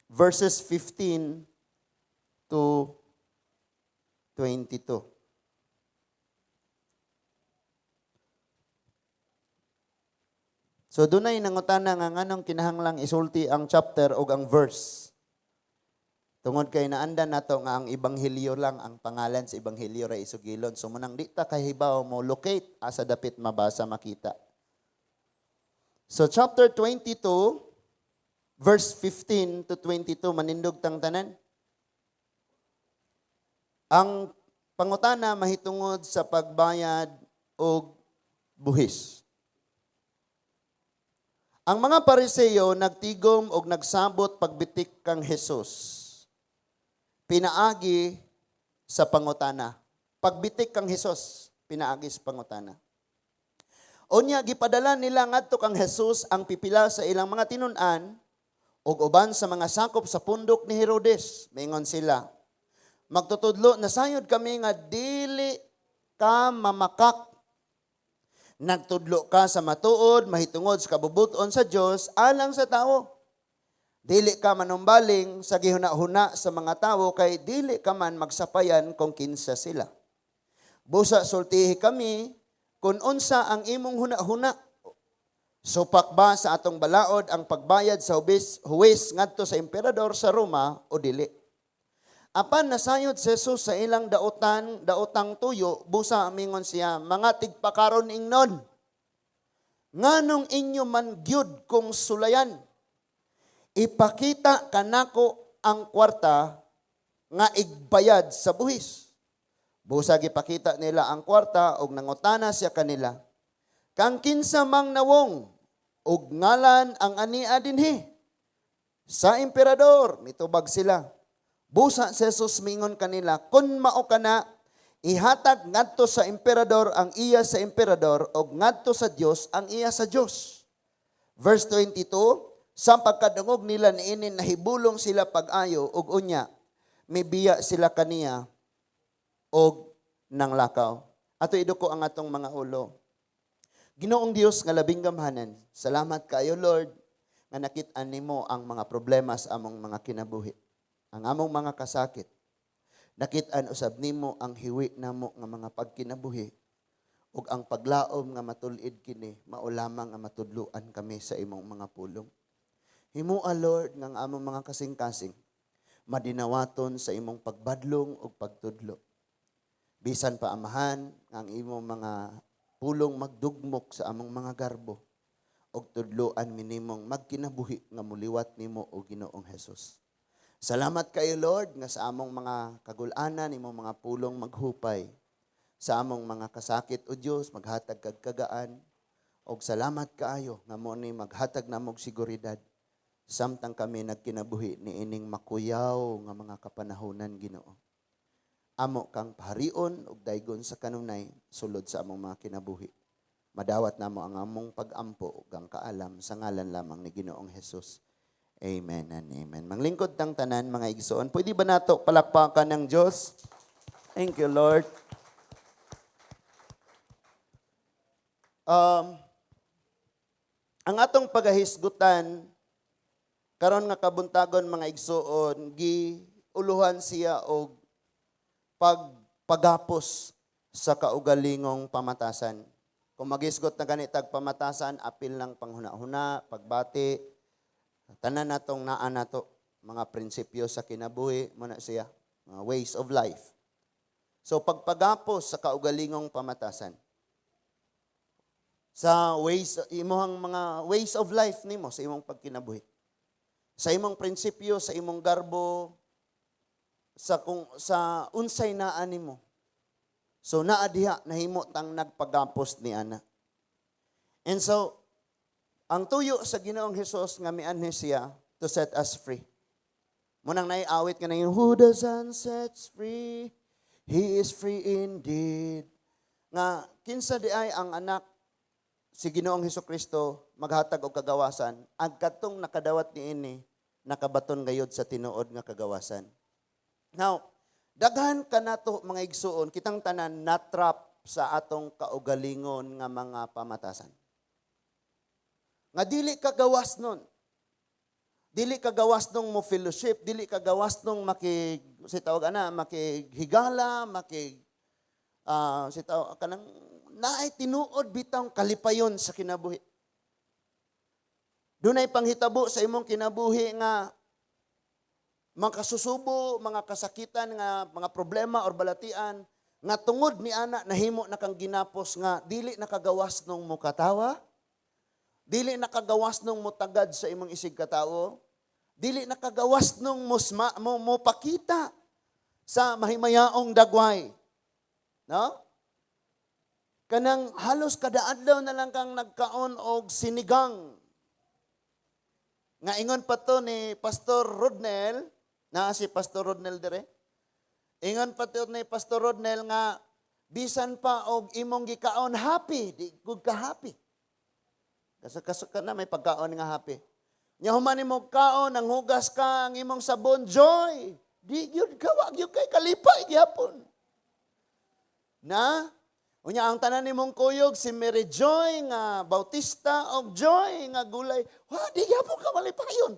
verses 15 to 22. So dunay nangutana nga nganong kinahanglang isulti ang chapter ug ang verse. Tungod kay naandan nato nga ang ebanghelyo lang, ang pangalan sa ebanghelyo ra isugilon. So munang di ta kahibaw mo locate asa dapit mabasa makita. So chapter 22 verse 15 to 22, manindog tang tanan. Ang pangutana mahitungod sa pagbayad og buhis. Ang mga Pariseo nagtigom og nagsabot pagbitik kang Hesus. Pinaagi sa pangutana. Pagbitik kang Hesus, pinaagi sa pangutana. Unya gipadala nila ngadto kang Hesus ang pipila sa ilang mga tinun-an ug uban sa mga sakop sa pundok ni Herodes. Mingon sila, "Magtutudlo, nasayod kami nga dili ka mamakak. Nagtudlo ka sa matuod mahitungod sa kabubuton sa Dios alang sa tao. Dili ka manumbaling sa gihuna-huna sa mga tawo kay dili ka man magsapayan kung kinsa sila. Busa sultihi kami kung unsa ang imong huna-huna. Supak ba sa atong balaod ang pagbayad sa huwis ngadto sa emperador sa Roma o dili?" Apan nasayod si Jesus sa ilang daotang tuyo, busa mingon siya, "Mga tigpakaron ingnon, nganong inyo man gyud kong sulayan? Ipakita kanako ang kwarta nga igbayad sa buhis." Busa gipakita nila ang kwarta og nangutana siya kanila, "Kang kinsa mang nawong ug ngalan ang ania dinhi?" "Sa emperador," mitubag sila. Busa si Jesus mingon kanila, "Kun mao kana, ihatag ngadto sa emperador ang iya sa emperador ug ngadto sa Dios ang iya sa Dios. Verse 22, sa pagkadungog nila niini, nahibulong sila pag-ayo ug unya mibiya sila kaniya og nanglakaw. Ato iduko ang atong mga ulo. Ginoong Dios nga labing gamhanan, salamat kayo, Lord, nga nakit-an nimo ang mga problema sa among mga kinabuhi, ang among mga kasakit. Nakit-an usab nimo ang hiwi namo nga mga pagkinabuhi ug ang paglaom nga matul-id kini mao lamang nga matudluan kami sa imong mga pulong. Himua, Lord, nga ang among mga kasing-kasing madinawaton sa imong pagbadlong ug pagtudlo. Bisan pa, Amahan, nga ang imong mga pulong magdugmok sa among mga garbo ug tudloan minimong magkinabuhi nga muliwat nimo o Ginoong Hesus. Salamat kayo, Lord, nga sa among mga kagulanan, imong mga pulong maghupay. Sa among mga kasakit, o Dios, maghatag kag kagaan. Og salamat kaayo nga mo ni maghatag namog seguridad samtang kami nagkinabuhi niining makuyaw nga mga kapanahonan, Ginoo. Amo kang paharion ug daygon sa kanunay sulod sa among mga kinabuhi. Madawat namo ang among pag-ampo ug ang kaalam sa ngalan lamang ni Ginoong Hesus. Amen and amen. Manglingkod tang tanan, mga igsoon. Pwede ba nato palakpakan ng Diyos? Thank you, Lord. Ang atong pagahisgutan karon nga kabuntagon, mga igsoon, giuluhan siya og pagpagapos sa kaugalingong pamatasan. Kung magisgot na gani tag pamatasan, apil lang panghuna-huna, pagbati, tanan natong naa nato, mga prinsipyo sa kinabuhi, muna siya, mga ways of life. So pagpagapos sa kaugalingong pamatasan, sa ways, imong mga ways of life nimo sa imong pagkinabuhi. Sa imong prinsipyo, sa imong garbo, sa kung sa unsay naa nimo. So naa diha nahimo tang nagpagapos ni ana. And so ang tuyo sa Ginoong Hesus nga mianhi siya to set us free. Munang naiawit nga na "Who the Son sets free, he is free indeed." Nga kinsa di ay ang anak si Ginoong Hesus Kristo maghatag og kagawasan, ang katong nakadawat niini nakabaton gayod sa tinuod nga kagawasan. Now, daghan kanato, mga igsuon, kitang tanan natrap sa atong kaugalingon nga mga pamatasan. Nga dili ka gawas nun. Dili ka gawas nung mo fellowship, dili ka gawas nung maki si tawag ana, makighigala, maki si tawag kanang naay tinuod bitang kalipayon sa kinabuhi. Dunay panghitabo sa imong kinabuhi nga mga kasusubo, mga kasakitan nga mga problema or balatian nga tungod ni ana nahimo na kang ginapos nga dili nakagawas nung mukatawa, dili nakagawas nung mutagad sa imong isig katawo, dili nakagawas nung musma, mo mopakita sa mahimayaong dagway. No? Kanang halos kada adlaw na lang kang nagkaon og sinigang. Nga ingon pa to ni Pastor Rodnel, na si Pastor Rodnel dire. Ingon pa to ni Pastor Rodnel nga bisan pa og imong gikaon happy, di gud ka happy. Kasi kaso ka na may pagkaon nga happy. Nya human nimo kaon, ang hugas ka ang imong sabon, joy. Di gyud ka, wa gyud kay kalipay gyapon. Na unya ang tanan nimong kuyog si Mary Joy nga Bautista og Joy nga gulay. Wa di gyapon ka malipayon.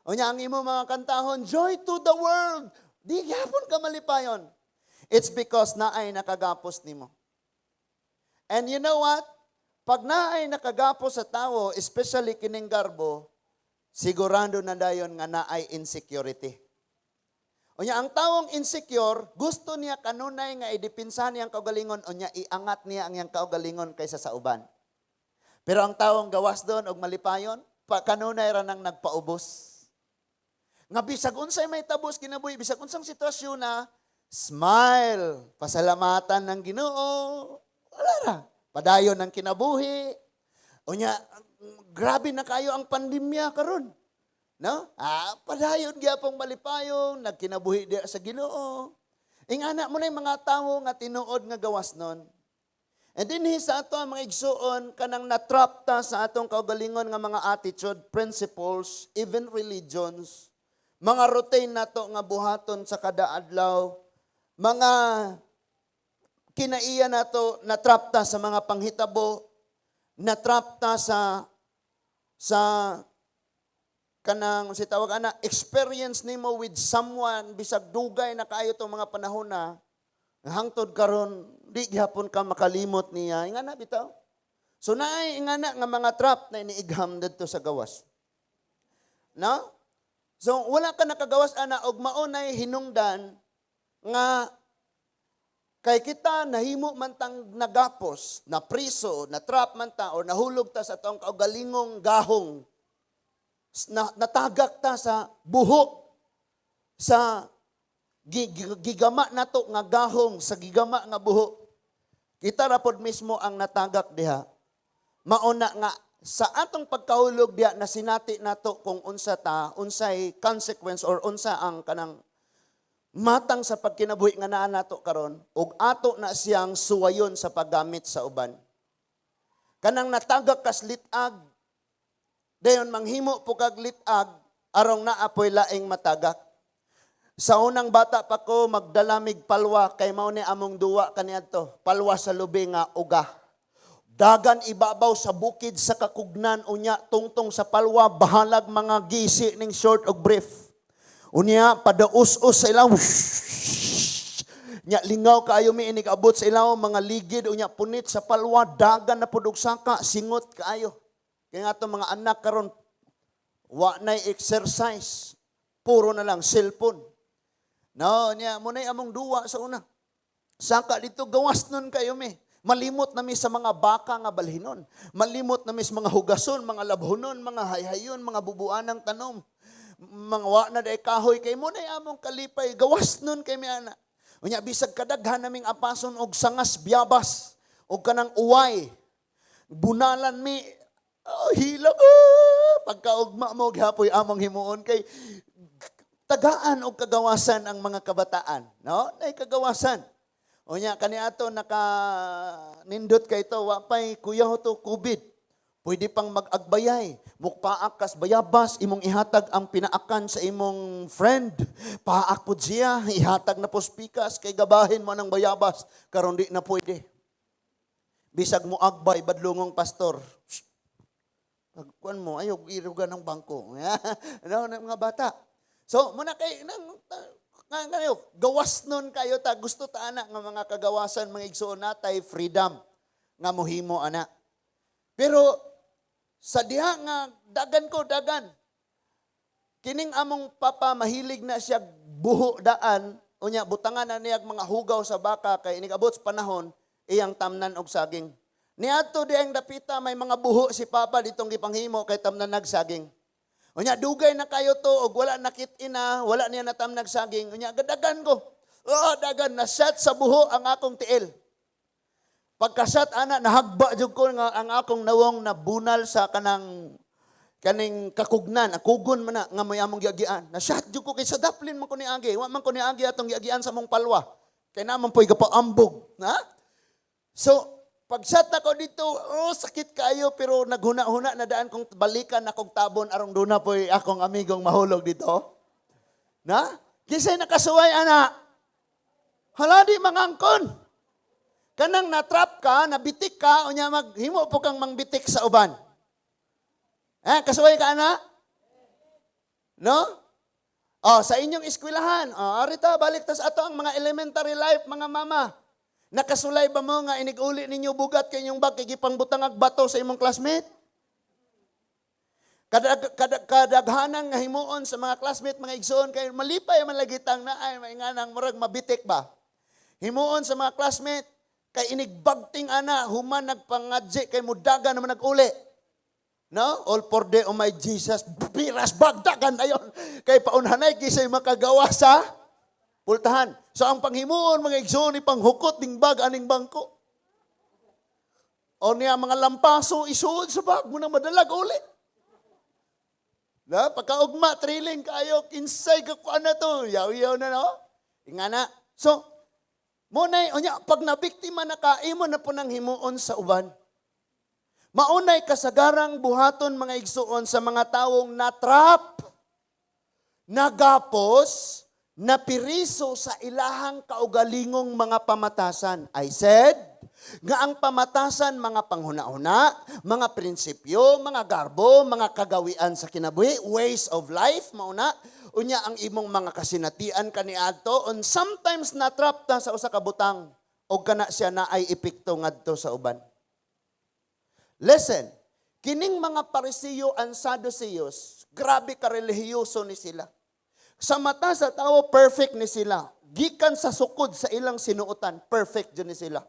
Unya ang imong mga kantahon, "Joy to the world." Di gyapon ka malipayon. It's because naay nakagapos nimo. And you know what? Pag naay nakagapos sa tao, especially kining garbo, sigurado na dayon nga naay insecurity. Unya ang tawong insecure, gusto niya kanunay nga idepinsahan niyang kaugalingon, unya iangat niya ang iyang kaugalingon kaysa sa uban. Pero ang tawong gawas doon og malipayon, pa kanunay ra nang nagpaubos. Nga bisag unsay may tabos kinabuhi, bisag unsang sitwasyon na, smile, pasalamatan ng Ginoo, wala ra. Padayon ng kinabuhi. Unya, grabe na kayo ang pandemya karon. No? Ah, padayon gyapong malipayon, nagkinabuhi diya sa Ginoo. Ingana mo na yung mga tawo nga tinuod nga gawas nun. And dinhi sa ato ang mga igsuon kanang natrap ta sa atong kaugalingon nga mga attitude, principles, even religions, mga routine nato nga buhaton sa kada adlaw, mga kinaiya nato, natrap ta sa mga panghitabo, natrap ta sa kanang si tawag ana experience nimo with someone bisag dugay na kaayo tong mga panahon na hangtod karon di gihapon ka makalimot niya. Ingana bitaw. So naay ingana nga mga trap na iniigham didto sa gawas, no? So wala ka nakagawas ana og mao nay hinungdan nga kay kita nahimo man tang nagapos, na priso, na trap man ta or nahulog ta sa atong kaugalingong gahong na, natagak ta sa buhok sa gigama nato nga gahong sa gigama nga buhok. Kita ra pod mismo ang natagak diha. Mauna nga sa atong pagkahulog diha na sinati nato kung unsa ta, unsay consequence or unsa ang kanang matang sa pagkinabuhi nga naa nato karon ug ato na siyang suwayon sa paggamit sa uban. Kanang natagak kas lit-ag, dayon manghimo po kag lit-ag arong naapoy laing matagak. Sa unang bata pa ko magdalamig palwa kay mao ni among duwa kaniadto, palwa sa lubi nga uga. Dagan ibabaw sa bukid sa kakugnan, unya tungtong sa palwa bahalag mga gisi ning short og brief. Unya padaus-us sa ilaw. Nya lingaw kaayo mi inig abot sa ilaw mga ligid, unya punit sa palwa dagan na pud og saka, singot kaayo. Kaya nga atong mga anak karon wa nay exercise. Puro na lang cellphone. No, niya mo nay among duwa sa una. Saka dito gawas nun kayo mi. Malimot na mi sa mga baka nga balhinon. Malimot na mi sa mga hugason, mga labhonon, mga hayhayon, mga bubuanang tanom. Mga wa na day kahoy kay mo nay among kalipay. Gawas nun kay mi ana. Unya bisag kadaghan naming apason og sangas biyabas og kanang uway. Bunalan mi, oh, hilak, oh, pagkaugma mo gihapoy among himuon kay tagaan og kagawasan ang mga kabataan, no? Nay kagawasan. Unya kaniato naka nindot kay to, wa pay kuyaw to COVID. Pwede pang mag-agbayay. Mukpaak kas bayabas, imong ihatag ang pinaakan sa imong friend. Paak po siya, ihatag na po pikas, kay gabahin mo ng bayabas. Karon di na pwede. Bisag mo agbay, badlungong pastor. Shh. Pagkuan mo, ayaw iruga ng bangko. Ano, ng mga bata. So, muna kay, nang, nga, nga, gawas nun kayo ta, gusto ta ana nga mga kagawasan, mga igsoon, natay freedom nga mohimo ana. Pero sa diha nga dagan ko dagan, kining among papa mahilig na siya buho daan, unya butangan na niya mga hugaw sa baka kay inigabot sa panahon iyang tamnan og saging. Niadto di ang dapita, may mga buho si papa ditong gipanghimo kay tamnan nagsaging. Unya dugay na kayo to og wala nakit ina, wala niya natamnag saging. Unya gadagan ko. Oh, dagan na shot sa buho ang akong tiil. Pagkasat ana, nahagba jud ko nga ang akong nawong nabunal sa kanang kaning kakugnan, kugon man na nga may among giagian. Na-shot jud ko kay sa daplin man ko niagi. Wa man ko niagi atong giagian sa among palwa. Kay naman po'y gapaambog. Na? So, pag shot nako dito, oh, sakit kayo, pero naghuna-huna na daan kong balikan akong tabon arong duna po'y akong amigong mahulog dito. Na? Kinsay nakasuway ana? Hala, di mangangkon. Kanang natrap ka, nabitik ka, unya maghimo po kang mangbitik sa uban. Eh, kasuway ka ana? No? Oh, sa inyong eskwelahan, oh, arita, balik tas ato ang mga elementary life, mga mama. Nakasulay ba mo nga inig-uli ninyo bugat kay inyong bag kay gipangbutangag bato sa imong classmate? Kadaghanan nga himuon sa mga classmate, mga igsoon, kay malipay man lagi tang na ay mainganang murag mabitik ba. Himuon sa mga classmate kay inigbagting ana human nagpangadji kay mudagan naman naguli. No? All for the oh my Jesus, biras bagdagan ayon kay paunhanay kisay makagawa sa pultahan. So ang panghimuon, mga igsoon, ipanghukot ning bag aning bangko. O niya mga lampaso isuod sa bag mo na madalag uli. Na, pagkaugma, thrilling kayo, kinsay ka kuan na to, yaw-yaw na, no? Ingana. So, mo na, unya, pag nabiktima na ka, imo na po nang himuon sa uban. Maunay kasagarang buhaton, mga igsuon, sa mga tawong natrap, nagapos, napiriso sa ilahang kaugalingong mga pamatasan. I said, nga ang pamatasan, mga panghuna-huna, mga prinsipyo, mga garbo, mga kagawian sa kinabuhi, ways of life, mauna, unya ang imong mga kasinatian kaniadto, on sometimes natrap ta sa usa ka butang, o kana siya na ay epekto ngadto sa uban. Listen, kining mga Parisiyo and Sadduceos, grabe ka relihiyoso ni sila. Sa mata sa tao, perfect ni sila. Gikan sa sukod sa ilang sinuotan, perfect jud ni sila.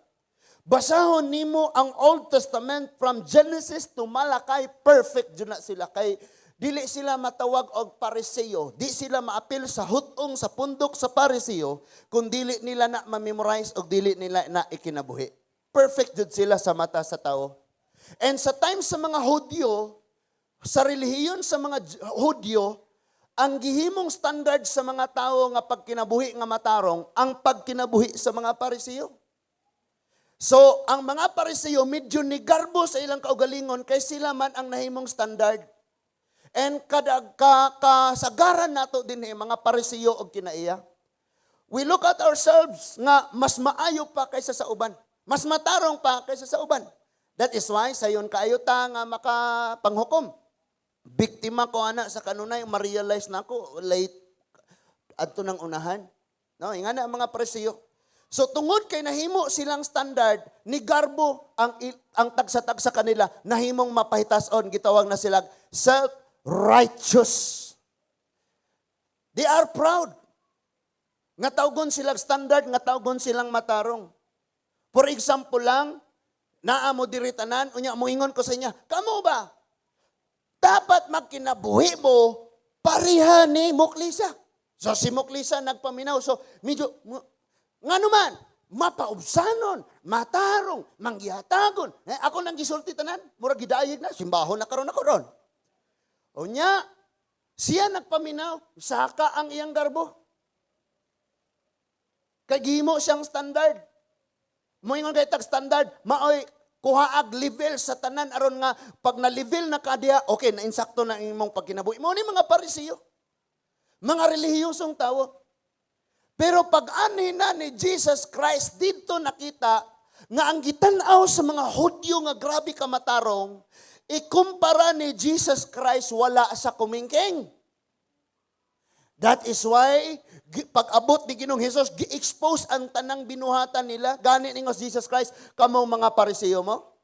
Basahon nimo ang Old Testament from Genesis to Malachi, perfect jud na sila. Kay dili sila matawag og Pariseo, di sila maapil sa hutong sa pundok sa Pariseo kung dili nila na ma-memorize og dili nila na ikinabuhi. Perfect jud sila sa mata sa tao. And sa time sa mga Hudyo, sa relihiyon sa mga Hudyo, ang gihimong standard sa mga tao nga pagkinabuhi nga matarong, ang pagkinabuhi sa mga Pariseo. So, ang mga Pariseo medyo nigarbo sa ilang kaugalingon kay sila man ang nahimong standard. And kada kasagaran nato din eh, mga Pariseo og kinaiya. We look at ourselves nga mas maayo pa kaysa sa uban. Mas matarong pa kaysa sa uban. That is why sayon kaayo ta nga makapanghukom. Biktima ko ana sa kanunay, ma-realize na ako late adto ng unahan. No, ingana ang mga Pariseo. So tungod kay nahimo silang standard ni garbo ang tagsa-tagsa kanila nahimong mapahitason, gitawag na sila self-righteous. They are proud. Nga tawgon silang standard, nga tawgon silang matarong. For example lang, naa mo diri tanan, unya moingon ko sa inyo, kamo ba? Dapat magkinabuhi mo pareha ni Muklisa. So si Muklisa nagpaminaw. So medyo, ngano man, mapaubsanon, matarong, manggihatagon. Eh, ako nang gisulti tanan, murag gidayeg na, simbahon na karon ako ron. Unya, siya nagpaminaw, saka ang iyang garbo. Kay gihimo siyang standard. Moingon kay tag standard, maoy kuhaag level sa tanan aron nga pag na-level na ka diha, okay, na insakto na imong pagkinabuhi. Mao ni mga Pariseo. Mga relihiyosong tawo. Pero pag anhi na ni Jesus Christ, dito nakita nga ang gitan-aw sa mga Hudyo nga grabe ka matarong, Ikumpara ni Jesus Christ, wala sa kumingking. That is why, pag-abot ni Ginoong Hesus, gi-expose ang tanang binuhatan nila. Gani ningon Jesus Christ, "Kamong mga Pariseo mo,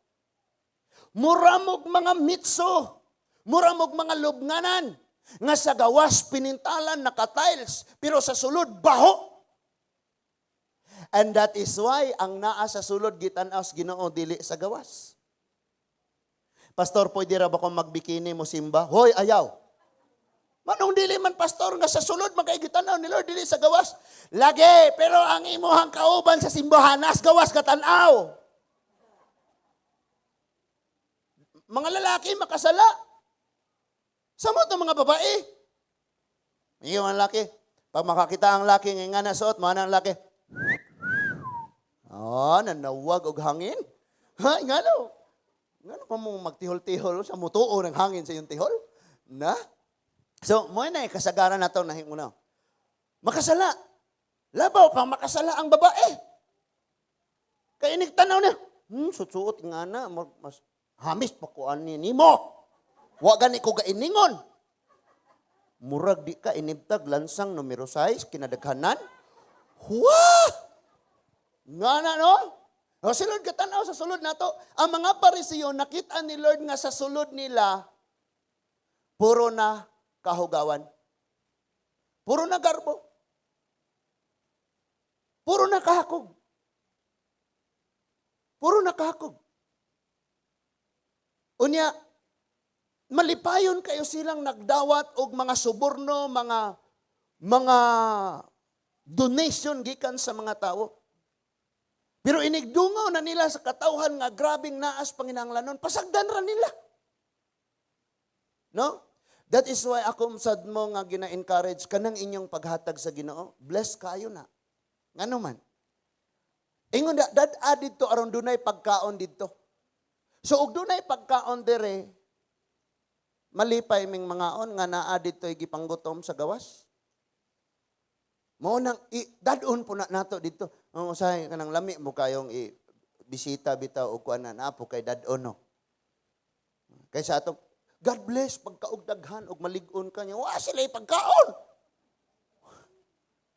mura mog mga mitso, mura mog mga lubnganan, nga sa gawas pinintalan, naka-tiles, pero sa sulod, baho." And that is why, ang naa sa sulod, gitan-aw sa Ginoo, dili sa gawas. "Pastor, pwede ra ba kong magbikini mo simba?" Hoy, ayaw. "Manong dili man, Pastor, nga sa sulod man kay gitan-aw ni Lord, dili sa gawas?" Lagi, pero ang imuhang kauban sa simbahan, nas gawas katanaw. Mga lalaki makasala. Samot ng mga babae. Iyo ang laki. Pag makakita ang laki nga na suot, mo ang laki. Oh, nanawag og hangin. Ha, ngano? Ngano pa mo magtihol-tihol sa mutuo ng hangin sa iyong tihol? Na? So, mo na kasagaran nato na una. Makasala. Labaw pa makasala ang babae. Kay inig tanaw niya, susuot nga na, mas hamis pa ko ani nimo. Wa gani ko gainingon. Murag di ka inibtag lansang numero 6 kinadaghanan. Huwa! Nga na, no? O si Lord katanaw sa sulod nato. Ang mga Pariseo, nakita ni Lord nga sa sulod nila, puro na kahugawan. Puro na garbo. Puro na kahakog. Puro na kahakog. Unya, malipayon kayo silang nagdawat og mga suborno, mga donation gikan sa mga tao. Pero inigdungaw na nila sa katawhan nga grabing naas panginahanglanon, pasagdan ra nila. No? That is why ako sad mo nga gina-encourage kanang inyong paghatag sa Ginoo, bless kayo na. Ngano man? Ingon da, dad didto aron dunay pagkaon didto. So og dunay pagkaon dire, malipay ming mangaon nga naa didto'y gipanggutom sa gawas. Mao nang dad-on po na nato didto. Ang usahay kanang lami mo kayong i bisita bitaw og kuan na naa po kay dad-on, no. Kaysa atong "God bless pagkaog daghan og malig-on ka niya." Wa sila pagkaon.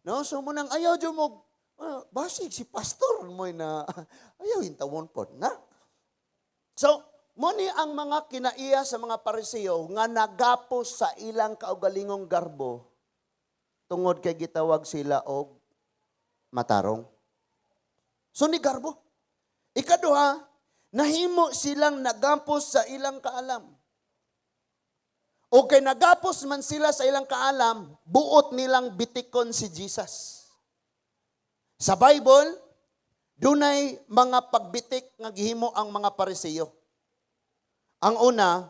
No, so mo nang ayaw jud mo basig si pastor mo na ayaw hintawon pod na. So, mo ni ang mga kinaiya sa mga Pariseo nga nagapos sa ilang kaugalingong garbo tungod kay gitawag sila og matarong. So ni garbo. Ikaduha, nahimo silang nagapos sa ilang kaalam. O kay nagapos man sila sa ilang kaalam, buot nilang bitikon si Jesus. Sa Bible, dunay mga pagbitik nga gihimo ang mga Pariseo. Ang una,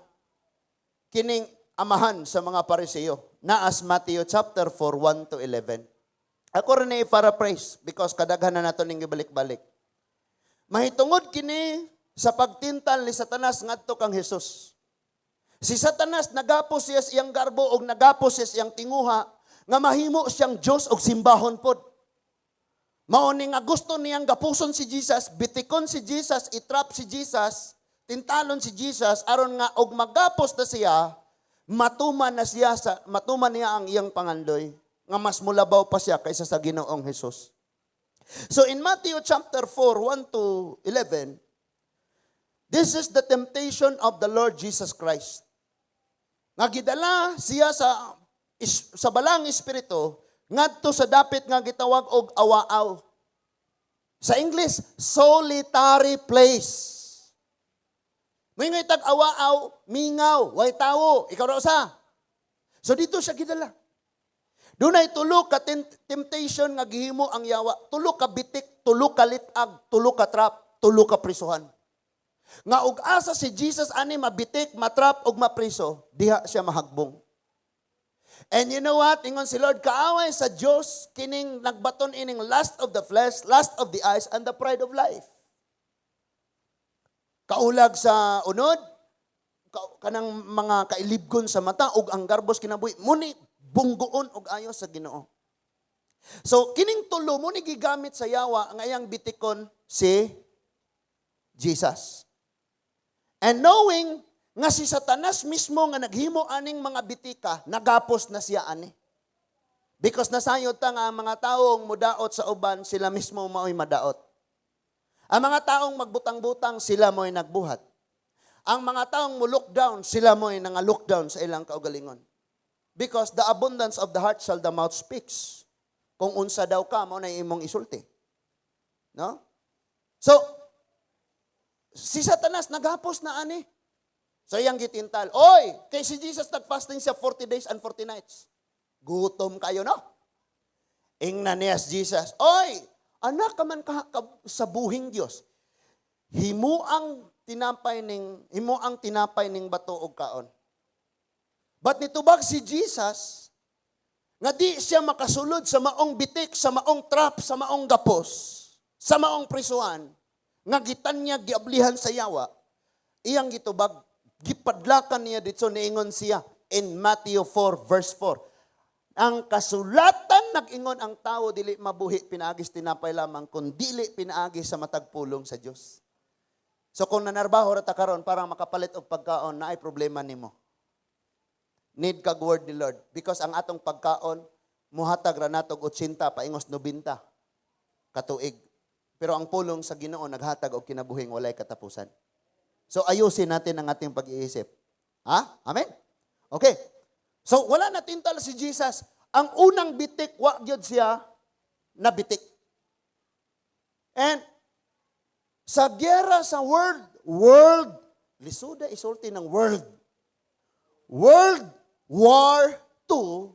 kining amahan sa mga Pariseo, naas Matthew chapter 4, 1 to 11. Ako rin i-paraphrase because kadaghan na nato ning gibalik-balik. Mahitungod kini sa pagtintal ni Satanas ngadto kang Jesus. Si Satanas nagapos siya sa iyang garbo og nagapos siya sa iyang tinguha nga mahimo siyang Dios og simbahon pod. Mao ni nga gusto niyang gapuson si Jesus, bitikon si Jesus, itrap si Jesus, tintalon si Jesus aron nga og magapos na siya, matuman niya ang iyang pangandoy nga mas mulabaw pa siya kaysa sa Ginoong Hesus. So in Matthew chapter 4, 1 to 11, this is the temptation of the Lord Jesus Christ. Nga gidala siya sa balang espiritu ngadto sa dapit nga gitawag og awaaw. Sa English, solitary place. Moingon tag awaaw, mingaw, way tawo, ikaw ra usa. So dito siya gidala. Dunay tulo ka temptation nga gihimo ang yawa. Tulo ka bitik, tulo ka litag, tulo ka trap, tulo ka prisuhan. Nga og asa si Jesus ani mabitik, matrap ug mapriso, diha siya mahagbong. And you know what? Ingon si Lord, kaaway sa Dios kining nagbaton ining lust of the flesh, lust of the eyes, and the pride of life. Kaulag sa unod, kanang mga kailibgon sa mata ug ang garbos kinabuhi, muni bunggoon og ayo sa Ginoo. So kining tulo mo ni gigamit sa yawa ang ayang bitikon si Jesus. And knowing Nga si Satanas mismo nga naghimo aning mga bitika, nagapos na siya ani. Because nasayod ta nga ang mga taong mudaot sa uban, sila mismo mao'y madaot. Ang mga taong magbutang-butang, sila mo'y nagbuhat. Ang mga taong mo lockdown, sila mo'y nga lockdown sa ilang kaugalingon. Because the abundance of the heart shall the mouth speaks. Kung unsa daw ka, mao na imong isulti. No? So, si Satanas naghapos na ani. So iyang gitintal. Oy, kay si Jesus nagfasting siya 40 days and 40 nights. Gutom kayo, no? Ingna niya si Jesus, "Oy, anak ka man ka sa buhing Dios. Himo ang tinapay ning bato og kaon." But nitubag si Jesus nga di siya makasulod sa maong bitik, sa maong trap, sa maong gapos, sa maong prisuhan, nga gitan niya giablihan sa yawa, iyang gitubag, gipadlakan niya dito, niingon siya in Matthew 4 verse 4. "Ang kasulatan nag-ingon, ang tao dili mabuhi pinaagi sa tinapay lamang, kun dili pinaagi sa matag pulong sa Dios." So kung nanarbaho ra ta karon para makapalit og pagkaon, naay problema nimo. Need kag word ni Lord because ang atong pagkaon muhatag ra nato og 80 paingos 90 katuig. Pero ang pulong sa Ginoo naghatag og kinabuhing walay katapusan. So ayusin natin ang ating pag-iisip. Ha? Amen? Okay. So wala na tintal si Jesus. Ang unang bitik, wa gyud siya na bitik. And sa giyera sa world, world, lisuda isulti ng world. World War II,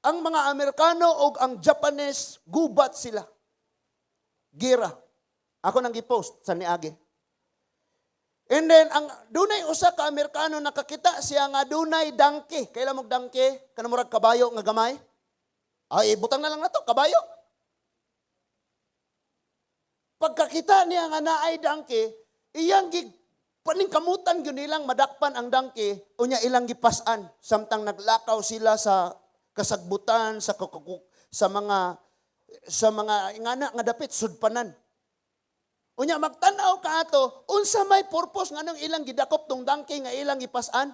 ang mga Amerikano o ang Japanese, gubat sila. Gira. Ako nang gipost sa niagi. And then, ang dunay usa ka Amerikano, nakakita siya nga dunay donkey. Kaila mog donkey? Kanang murag kabayo nga gamay? Ay, butang na lang nato, kabayo. Pagkakita niya nga naay donkey, iyang gi paningkamutan gyud nilang madakpan ang donkey, unya ilang gipasan samtang naglakaw sila sa kasagbutan sa mga ingana nga dapit sudpanan. Unya magtan-aw ka ato, unsa may purpose nganong ilang gidakop tong donkey nga ilang gipasan?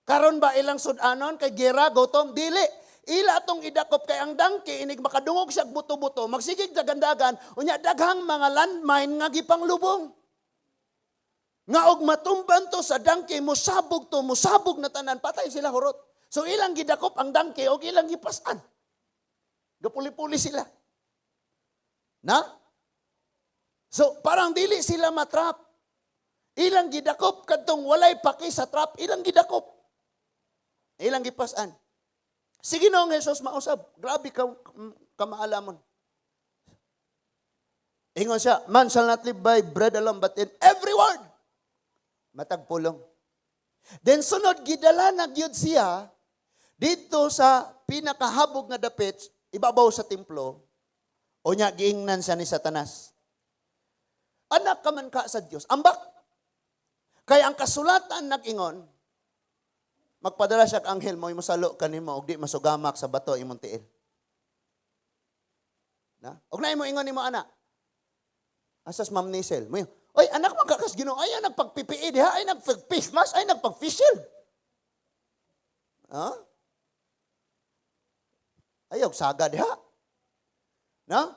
Karon ba ilang sudanon kay gera, gutom? Dili. Ila atong idakop kay ang donkey inig makadungog siya og buto-buto, magsigig dagandagan, unya daghang mga landmine nga gipanglubong. Nga og matumban to sa donkey, musabog to, musabog na tanan, patay sila hurot. So ilang gidakop ang donkey og ilang gipasan. Gapuli-puli sila. Na? So parang dili sila matrap. Ilang gidakop kadtong walay paki sa trap, ilang gidakop. Ilang gipasan. Sige, Ginoong Jesus mausab. Grabe ka kamaalamon. Ingon siya, "Man shall not live by bread alone, but in every word." Matag pulong. Then sunod, gidala na gyud siya dito sa pinakahabog nga dapit, ibabaw sa templo, o nya giingnan siya ni Satanas. "Anak ka man ka sa Dios. Ambak. Kay ang kasulatan nag-ingon, magpadala siya og anghel mo, mosalo kanimo og di masugamak sa bato imong tiil." Na? Og na mo ingon nimo ana. Asas Ma'am Nisel. Mo, "Oy, anak man kakas Ginoo, ay nagpag-PPE diha, ay nagpag-face mask, ay nagpag-face shield." Ha? Ayaw, saga diha. Na?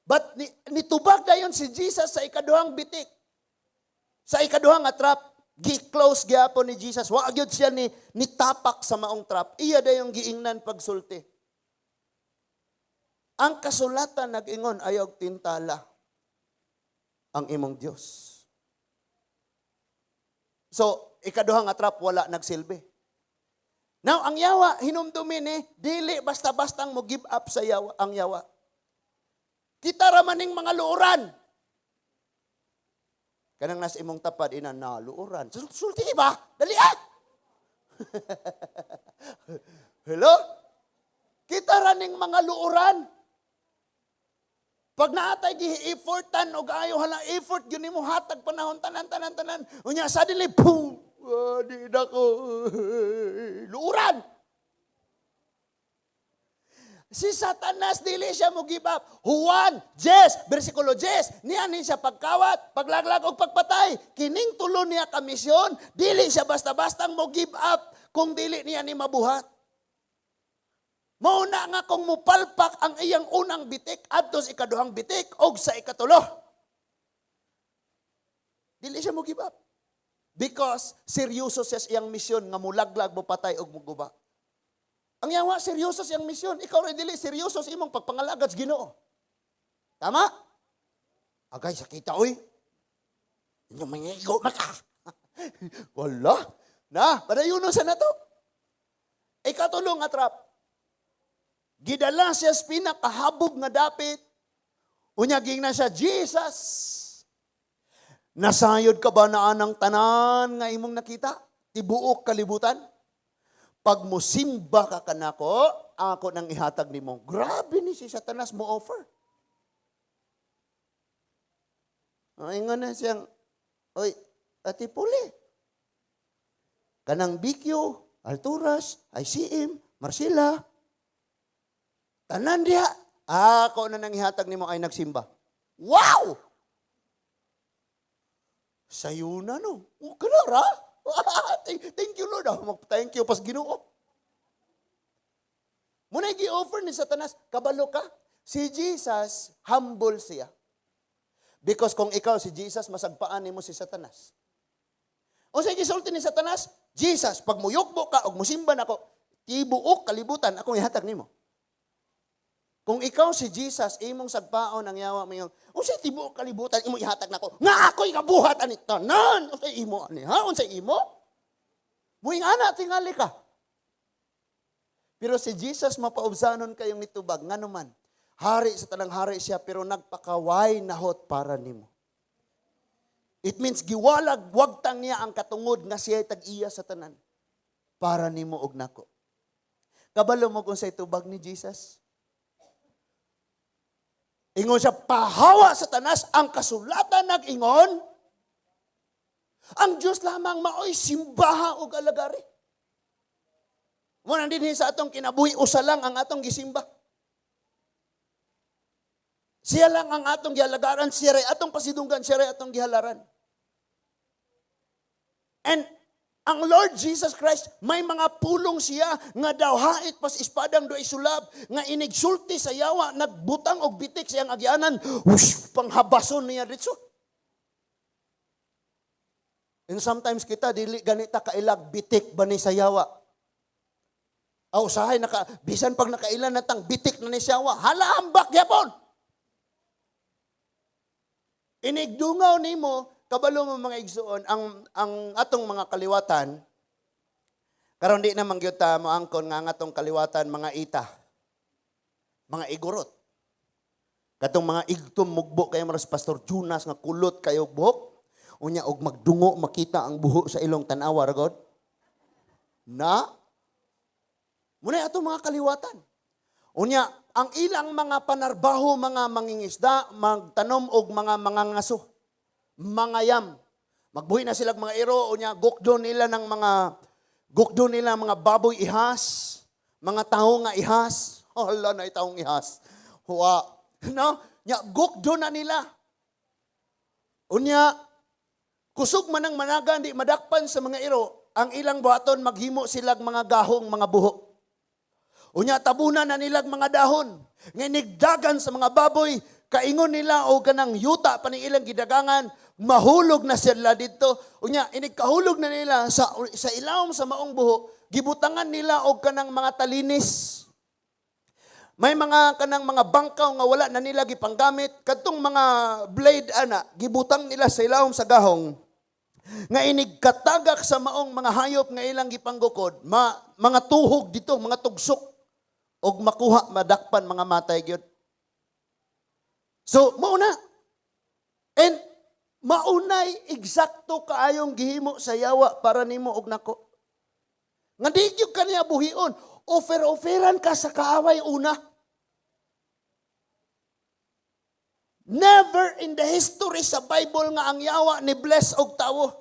But nitubag dayon si Jesus sa ikaduhang bitik. Sa ikaduhang nga trap, gi-close gyapon ni Jesus. Wa gyud siya ni nitapak sa maong trap. Iya dayong giingnan pagsulti. "Ang kasulatan nag-ingon, ayaw tintala ang imong Dios." So, ikaduhang nga trap, wala nagsilbi. Now, ang yawa, hinumdumi ni, dili basta-bastang mo give up sa yawa, ang yawa. Kita ra maning mga luoran. Kanang nasa imong tapad, ina na, luoran. Sulti ba? Dali ah! Hello? Kita ra ning mga luoran. Pag naatay gi-effortan og ayo hala effort gyud nimo hatag panahon tanan tanan tanan. Unya suddenly, boom! Ah, di na ko. Luoran. Si Satanas, dili siya mo give up. Juan 10, versikulo 10, niya ni siya pagkawat, paglaglag og pagpatay. Kining tulo niya ka misyon, dili siya basta-bastang mo give up kung dili niya ni mabuhat. Mao na nga kung mupalpak ang iyang unang bitik adto sa ikaduhang bitik og sa ikatulo, dili siya mo give up. Because seryoso siya sa iyang misyon nga mulaglag, mupatay og muguba. Ang yawa, seryoso sa iyang misyon. Ikaw rin, dili seryoso sa imong pagpangalagad sa Ginoo. Tama? Agay, sakita oy. Inyo mangigo maka. Wala. Na, padayuno sa nato. Ikatulo nga trap. Gidala siya sa pinakahabog nga dapit. Unya gingnan siya, "Jesus, nasayod ka ba na anang tanan nga imong nakita? Tibuok kalibutan? Pag musimba ka kanako, ako nang ihatag nimo." Grabe ni si Satanas mo offer. Ay nga na siyang, "Oy, Ate Puli, kanang BQ, Alturas, ICM, Marcela, tanan diha, ako na nang ihatag nimo ay nagsimba." Wow! Sayo na, no. O, ra? Thank you, Lord. Ah, thank you pas Ginoo. Muna gi-offer ni Satanas, kabalo ka. Si Jesus, humble siya. Because kung ikaw si Jesus, masagpaan nimo si Satanas. O sa gisulti ni Satanas, "Jesus, pag muyukbo ka og musimba nako, tibuok kalibutan akong ihatag nimo." Kung ikaw si Jesus, imong sagpaon ang yawa mo yung, "Unsay tibuok kalibutan imong ihatag nako? Nga ako'y kabuhat ani tanan, unsay imo ani ha? Unsay imo?" Muing ana tingali ka. Pero si Jesus, mapaubsanon kayong nitubag, ngano man, hari sa tanang hari siya, pero nagpakaway nahot para nimo. It means giwalag wagtang niya ang katungod nga siya tag-iya sa tanan para nimo og nako. Kabalo mo kung say tubag ni Jesus? Ingon siya, "Pahawa, Satanas, ang kasulatan nag-ingon, ang Diyos lamang maoy simbaha og alagari." Muna din sa atong kinabuhi, usa lang ang atong gisimba. Siya lang ang atong gialagaran, siya ray atong pasidunggan, siya ray atong gihalaran. And ang Lord Jesus Christ, may mga pulong siya nga daw hait pas espadang duay sulab, nga inigsulti sa yawa, nagbutang og bitik siyang agyanan, whoosh, panghabason niya ditso. And sometimes kita, dili ganita kailag bitik ba ni sa yawa. Aw, usahay naka bisan pag nakailan natang bitik na ni siyawa, hala, ambak gyapon. Inigdungaw nimo, kabalo mo, mga igsuon, ang atong mga kaliwatan, karon di na man gyud ta moangkon nga ang atong kaliwatan mga ita, mga igorot. Katong mga igtom mugbo kayo maras Pastor Jonas nga kulot kayo buhok. Unya og magdungo makita ang buho sa ilong, tan-awa ra god. Na Muna atong mga kaliwatan. Unya, ang ilang mga panarbaho, mga mangingisda, magtanom og mga mangangaso, mangayam. Magbuhi na sila mga iro, unya gukdo nila mga baboy ihas, mga tawo nga ihas. Hala na taong ihas. Huwa. No? Nya gukdo na nila. Unya kusog man ang managa, di madakpan sa mga iro, ang ilang buhaton, maghimo silag mga gahong mga buho. Unya tabunan na nilag mga dahon. Nga nigdagan sa mga baboy, kaingon nila o kanang yuta pa ni ilang gidagangan, mahulog na sila dito. Unya inig kahulog na nila sa ilawom sa maong buho, gibutangan nila og kanang mga talinis. May mga kanang mga bangkaw nga wala na nila gipanggamit, kadtong mga blade ana, gibutang nila sa ilawom sa gahong nga inig katagak sa maong mga hayop nga ilang gipanggukod, mga tuhog dito, mga tugsok og makuha, madakpan, mga matay gyud. So, mauna. And maunay eksakto kaayong gihimo sa yawa para nimo og nako. Nga di gyud ka niya buhion, offer-offeran ka sa kaaway una. Never in the history sa Bible nga ang yawa ni bless og tawo.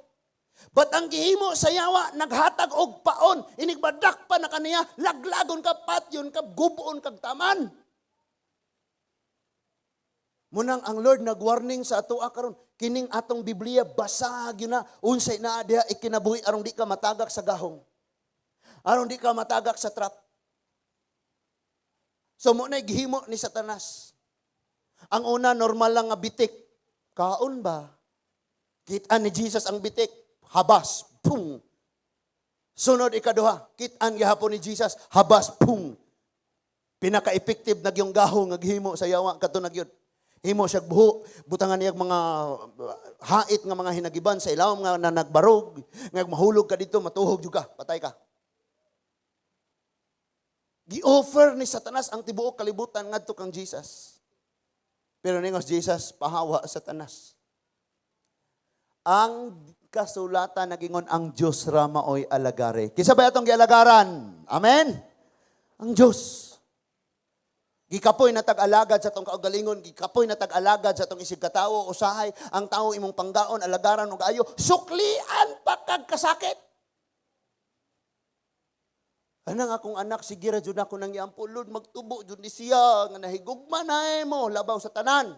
But ang gihimo sa yawa, naghatag og paon, inigbadak pa na kaniya, laglagon ka, patyon ka, gubuon kag taman. Munang ang Lord nagwarning sa atoa karon, kining atong Biblia basag yun na, unsay naa diha ikinabuhi aron di ka matagak sa gahong. Aron di ka matagak sa trap. So mo na gihimo ni Satanas. Ang una, normal lang nga bitik. Kaon ba? Kitaan ni Jesus ang bitik. Habas. Pung. Sunod ikaduha. Kitaan gihapon ni Jesus. Habas. Pung. Pinaka-effective na yung gahong nga gihimo sa yawa kato na gyud. Himo siya buho, butangan niya mga hait nga mga hinagiban sa ilawom nga na nagbarog, nga mahulog ka dito, matuhog jud ka, patay ka. Gi-offer ni Satanas ang tibuok kalibutan ngadto kang Jesus. Pero ningos Jesus, "Pahawa, Satanas. Ang kasulatan nagingon ang Dios ra maoy alagare." Kinsa ba atong gialagaran? Amen. Ang Dios. Gikapoy na tag-alagad sa atong kaugalingon, gikapoy na tag-alagad sa atong isig katawo, usahay ang tao imong panggaon, alagaran og ayo, suklian pa kag kasakit. Anang akong anak, sige ra jud ako nang iampo, "Lord, magtubo jud ni siya nga nahigugma na mo labaw sa tanan."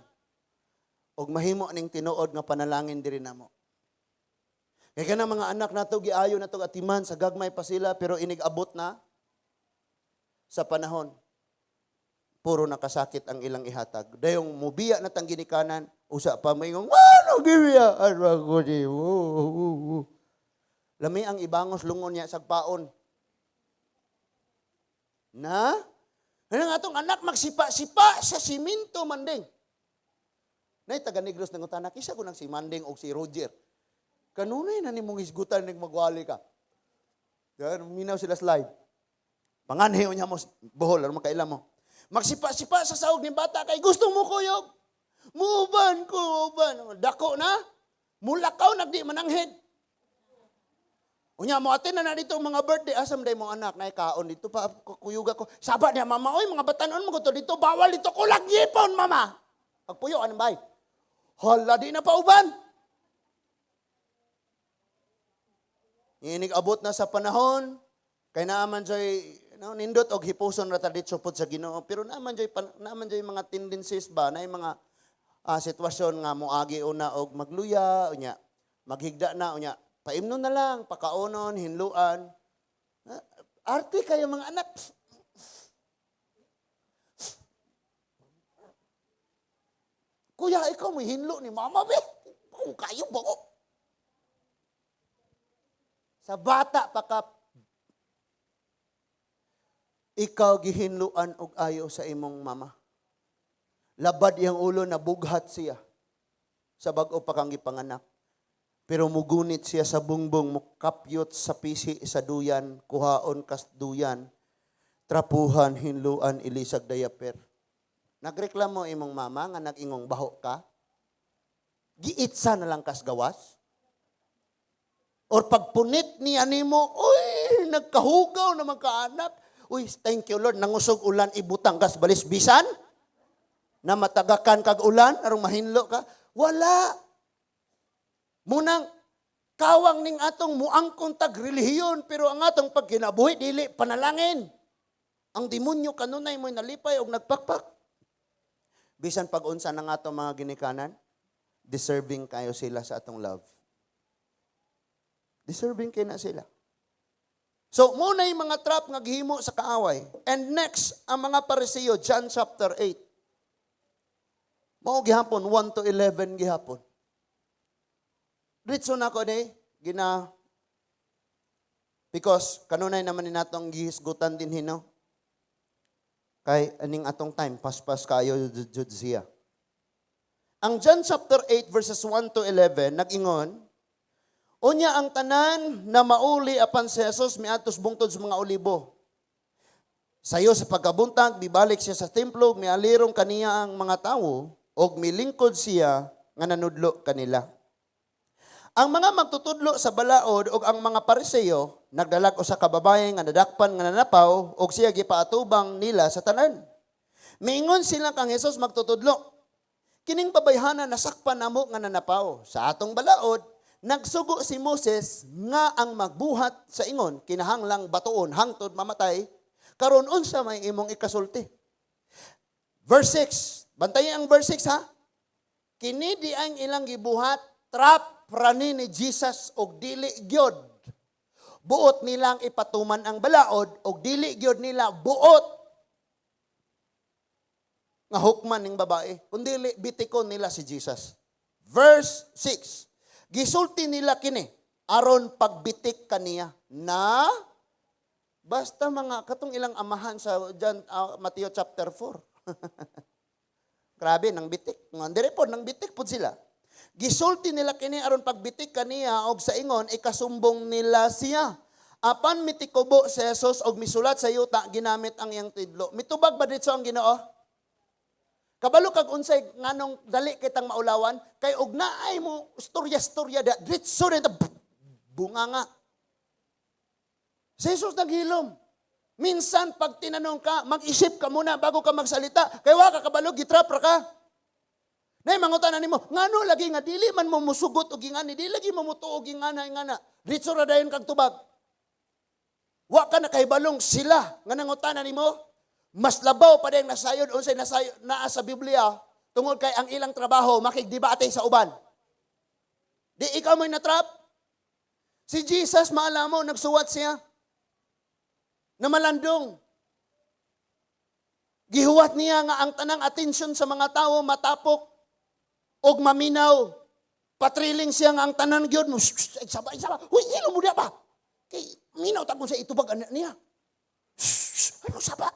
Og mahimo ning tinuod nga panalangin diri namo. Kay kana mga anak nato, giayo nato atiman sa gagmay pa sila, pero inig abot na sa panahon, puro nakasakit ang ilang ihatag. Dayong mubiya na tang ginikanan, usa pa mayong, "Mano gibiya ko nimo?" Lami ang ibangos lungon niya sagpaon. Na? Ano nga atong anak magsipa-sipa sa siminto, manding. Nay taga Negros nangutana, "Kinsa ko nang si Manding og si Roger?" Kanunay na nimong hisgutan ning magwali ka. Yan, minaw sila slide. Panganhi niya mo Bohol, aron makaila mo. Magsipa-sipa sa saog ni bata kay gusto mo kuyog. Muuban ko, uban. Dako na. Mulakaw nagdi mananghid. Unya mo atin na na dito ang mga birthday, asam day mo anak na kaon dito pa kuyuga ko. Saba niya, "Mama, oy, mga batanon mo to dito, bawal dito kulag yipon, mama." Pagpuyo anong bay? Hala, di na pauban. Inig abot na sa panahon kay naaman joy no, nindot og hipuson ra ta ditso pod sa Ginoo, pero naaman joy mga tendencies ba na mga sitwasyon nga moagi una og magluya, unya maghigda na, unya paimnon na lang, pakaonon, hinluan. Arte kayo mga anak. "Kuya, ikaw may hinlo ni mama be. Kung kayo ba ko?" Sa bata pa ka, ikaw gihinluan og ayo sa imong mama. Labad iyang ulo, na bughat siya sa bag-o pa kang gipanganak. Pero mugunit siya sa bungbong, mukapyot sa pisi sa duyan, kuhaon kas duyan, trapuhan, hinluan, ilisag diaper. Nagreklamo imong mama nga nag-ingong baho ka? Giitsa na lang kas gawas? Or pagpunit niya nimo, uy, nagkahugaw naman ka, anak. Uy, thank you, Lord, nangusog ulan, ibutang kas balisbisan? Na matagakan kag ulan, arong mahinlo ka? Wala. Munang kawang ning atong muangkon tag relihiyon, pero ang atong pagkinabuhi dili panalangin. Ang demonyo kanunay mo'y nalipay og nagpakpak. Bisan pag unsa na nga atong mga ginikanan, deserving kayo sila sa atong love. Deserving kay na sila. So, muna yung mga trap nga gihimo sa kaaway. And next, ang mga Pariseo, John chapter 8. Mao gihapon, 1 to 11 gihapon. Diretso na ko ni, gina, because kanunay naman ni natong gihisgutan din hino. Kay aning atong time, paspas kayo jud siya. Ang John chapter 8 verses 1 to 11, nag-ingon, "Unya ang tanan na mauli apan si Jesus miadtos bungtod sa mga olibo. Sayo sa pagkabuntag, mibalik siya sa templo, mialirong kaniya ang mga tawo, og milingkod siya nga nanudlo kanila. Ang mga magtutudlo sa balaod og ang mga Pariseo nagdalag usa ka babaye nga nadakpan nga nanapaw og siya gipaatubang nila sa tanan. Miingon sila kang Hesus, 'Magtutudlo, kining babayhana nasakpan namo nga nanapaw. Sa atong balaod, Nagsugo si Moses nga ang magbuhat sa ingon kinahanglang batuon hangtod mamatay. Karon, unsa may imong ikasulti? Verse 6. Bantayan ang verse 6 ha. Kini di ang ilang gibuhat, trap rani ni Jesus og dili gyud buot nilang ipatuman ang balaod og dili gyud nila buot nga hukman ning babae, kundi bitikon nila si Jesus. Verse 6. Gisulti nila kini aron pagbitik kaniya na basta mga katong ilang amahan sa John, Mateo chapter 4. Grabe nang bitik. Nga dire pod nang bitik pod sila. Gisulti nila kini aron pagbitik kaniya og sa ingon ikasumbong nila siya. Apan mitikubo si Jesus og misulat sa yuta ginamit ang iyang tudlo. Mitubag ba didto ang Ginoo? Kabalo kag unsay nganong dali kitang maulawan kay og naay mo storya-storya da diretso na bunga nga. Si Jesus naghilom. Minsan pag tinanong ka, mag-isip ka muna bago ka magsalita. Kay wa ka kabalo, gitrap ra ka. Nay mangutana nimo, ngano lagi nga dili man mo musugot og ingani, dili lagi mo mutuo og ingana ingana. Diretso ra dayon kag tubag. Wa ka nakahibalong sila nga nangutana nimo, mas labaw pa din nasayod unsay nasayod naa sa Biblia tungod kay ang ilang trabaho makigdebate sa uban. Di ikaw mo'y natrap. Si Jesus, maala mo, nagsuwat siya na malandong. Gihuwat niya nga ang tanang atensyon sa mga tao matapok og maminaw. Patriling siya nga ang tanan gyud mo. Shh, shh, ay, sabay, sabay. Uy, hilo mo ba? Kay minaw ta kung sa itubag anak niya. Shh, shh, ano saba?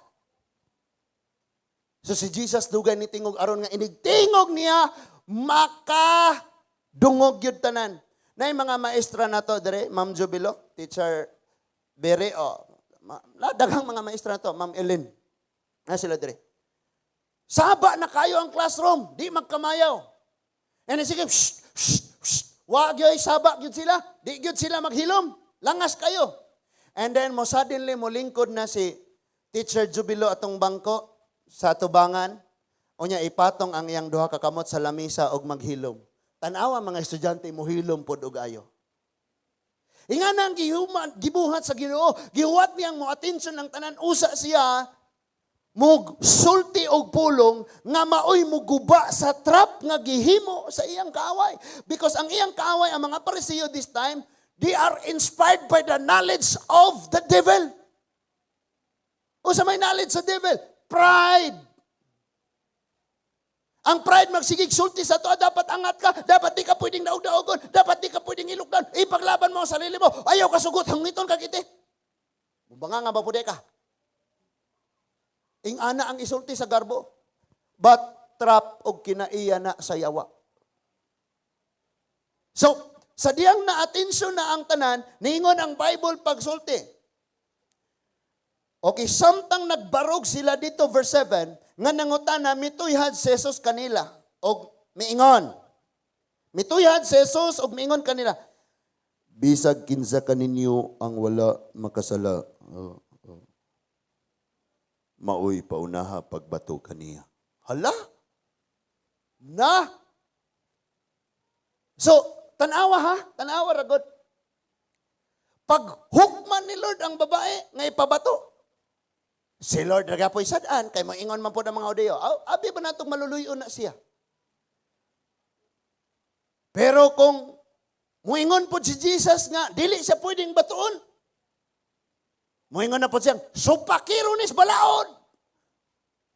So si Jesus dugay ni tingog aron nga inig tingog niya maka dungog gyud tanan. Nay mga maestra nato dire, Ma'am Jubilo, Teacher Bere, oh, daghang mga maestra nato, Ma'am Ellen. Na sila dire. Saba na kayo ang classroom, di magkamayaw. And then sige, shh, shh, shh. Wa gyud saba gyud sila, di gyud sila maghilom. Langas kayo. And then mo suddenly mo lingkod na si Teacher Jubilo atong bangko sa tubangan. Unya ipatong ang iyang duha ka kamot sa lamisa og maghilom. Tan-awa mga estudyante, mohilom pod og ayo. Ingana ang gibuhat sa Ginoo, gihuwat niyang mo atensyon ng tanan, usa siya mug sulti og pulong nga maoy muguba sa trap nga gihimo sa iyang kaaway. Because ang iyang kaaway, ang mga Parisiyo this time, they are inspired by the knowledge of the devil. Unsa may knowledge sa devil? Pride. Ang pride magsigig sulti sa to, dapat angat ka, dapat di ka pwedeng daog-daogon, dapat di ka pwedeng i-lockdown, ipaglaban mo ang sarili mo, ayaw ka sugot, hangiton ka kiti. Mubanga nga ba pwede ka? Ingana ang isulti sa garbo. But trap og kinaiya na sa yawa. So, sa diyang na-atensyon na ang tanan, ningon ang Bible pagsulti. Okay, samtang nagbarog sila dito, verse 7, nga nangutana, mituyhad si Jesus kanila, og miingon. Mituyhad si Jesus, og miingon kanila. Bisag kinsa kaninyo ang wala makasala. Oh. Maoy paunaha pagbato kaniya. Hala? Na? So, tanawa ha? Tanawa ragod. Pag hukman ni Lord ang babae, nga ipabato. Si Lord nagapoy sad-an, kay moingon man po ng mga Hudiyo, "Abi ba natong maluluyon na siya?" Pero kung muingon po si Jesus nga, dili siya pwedeng batuon. Muingon na po siya, supakiro nis balaod.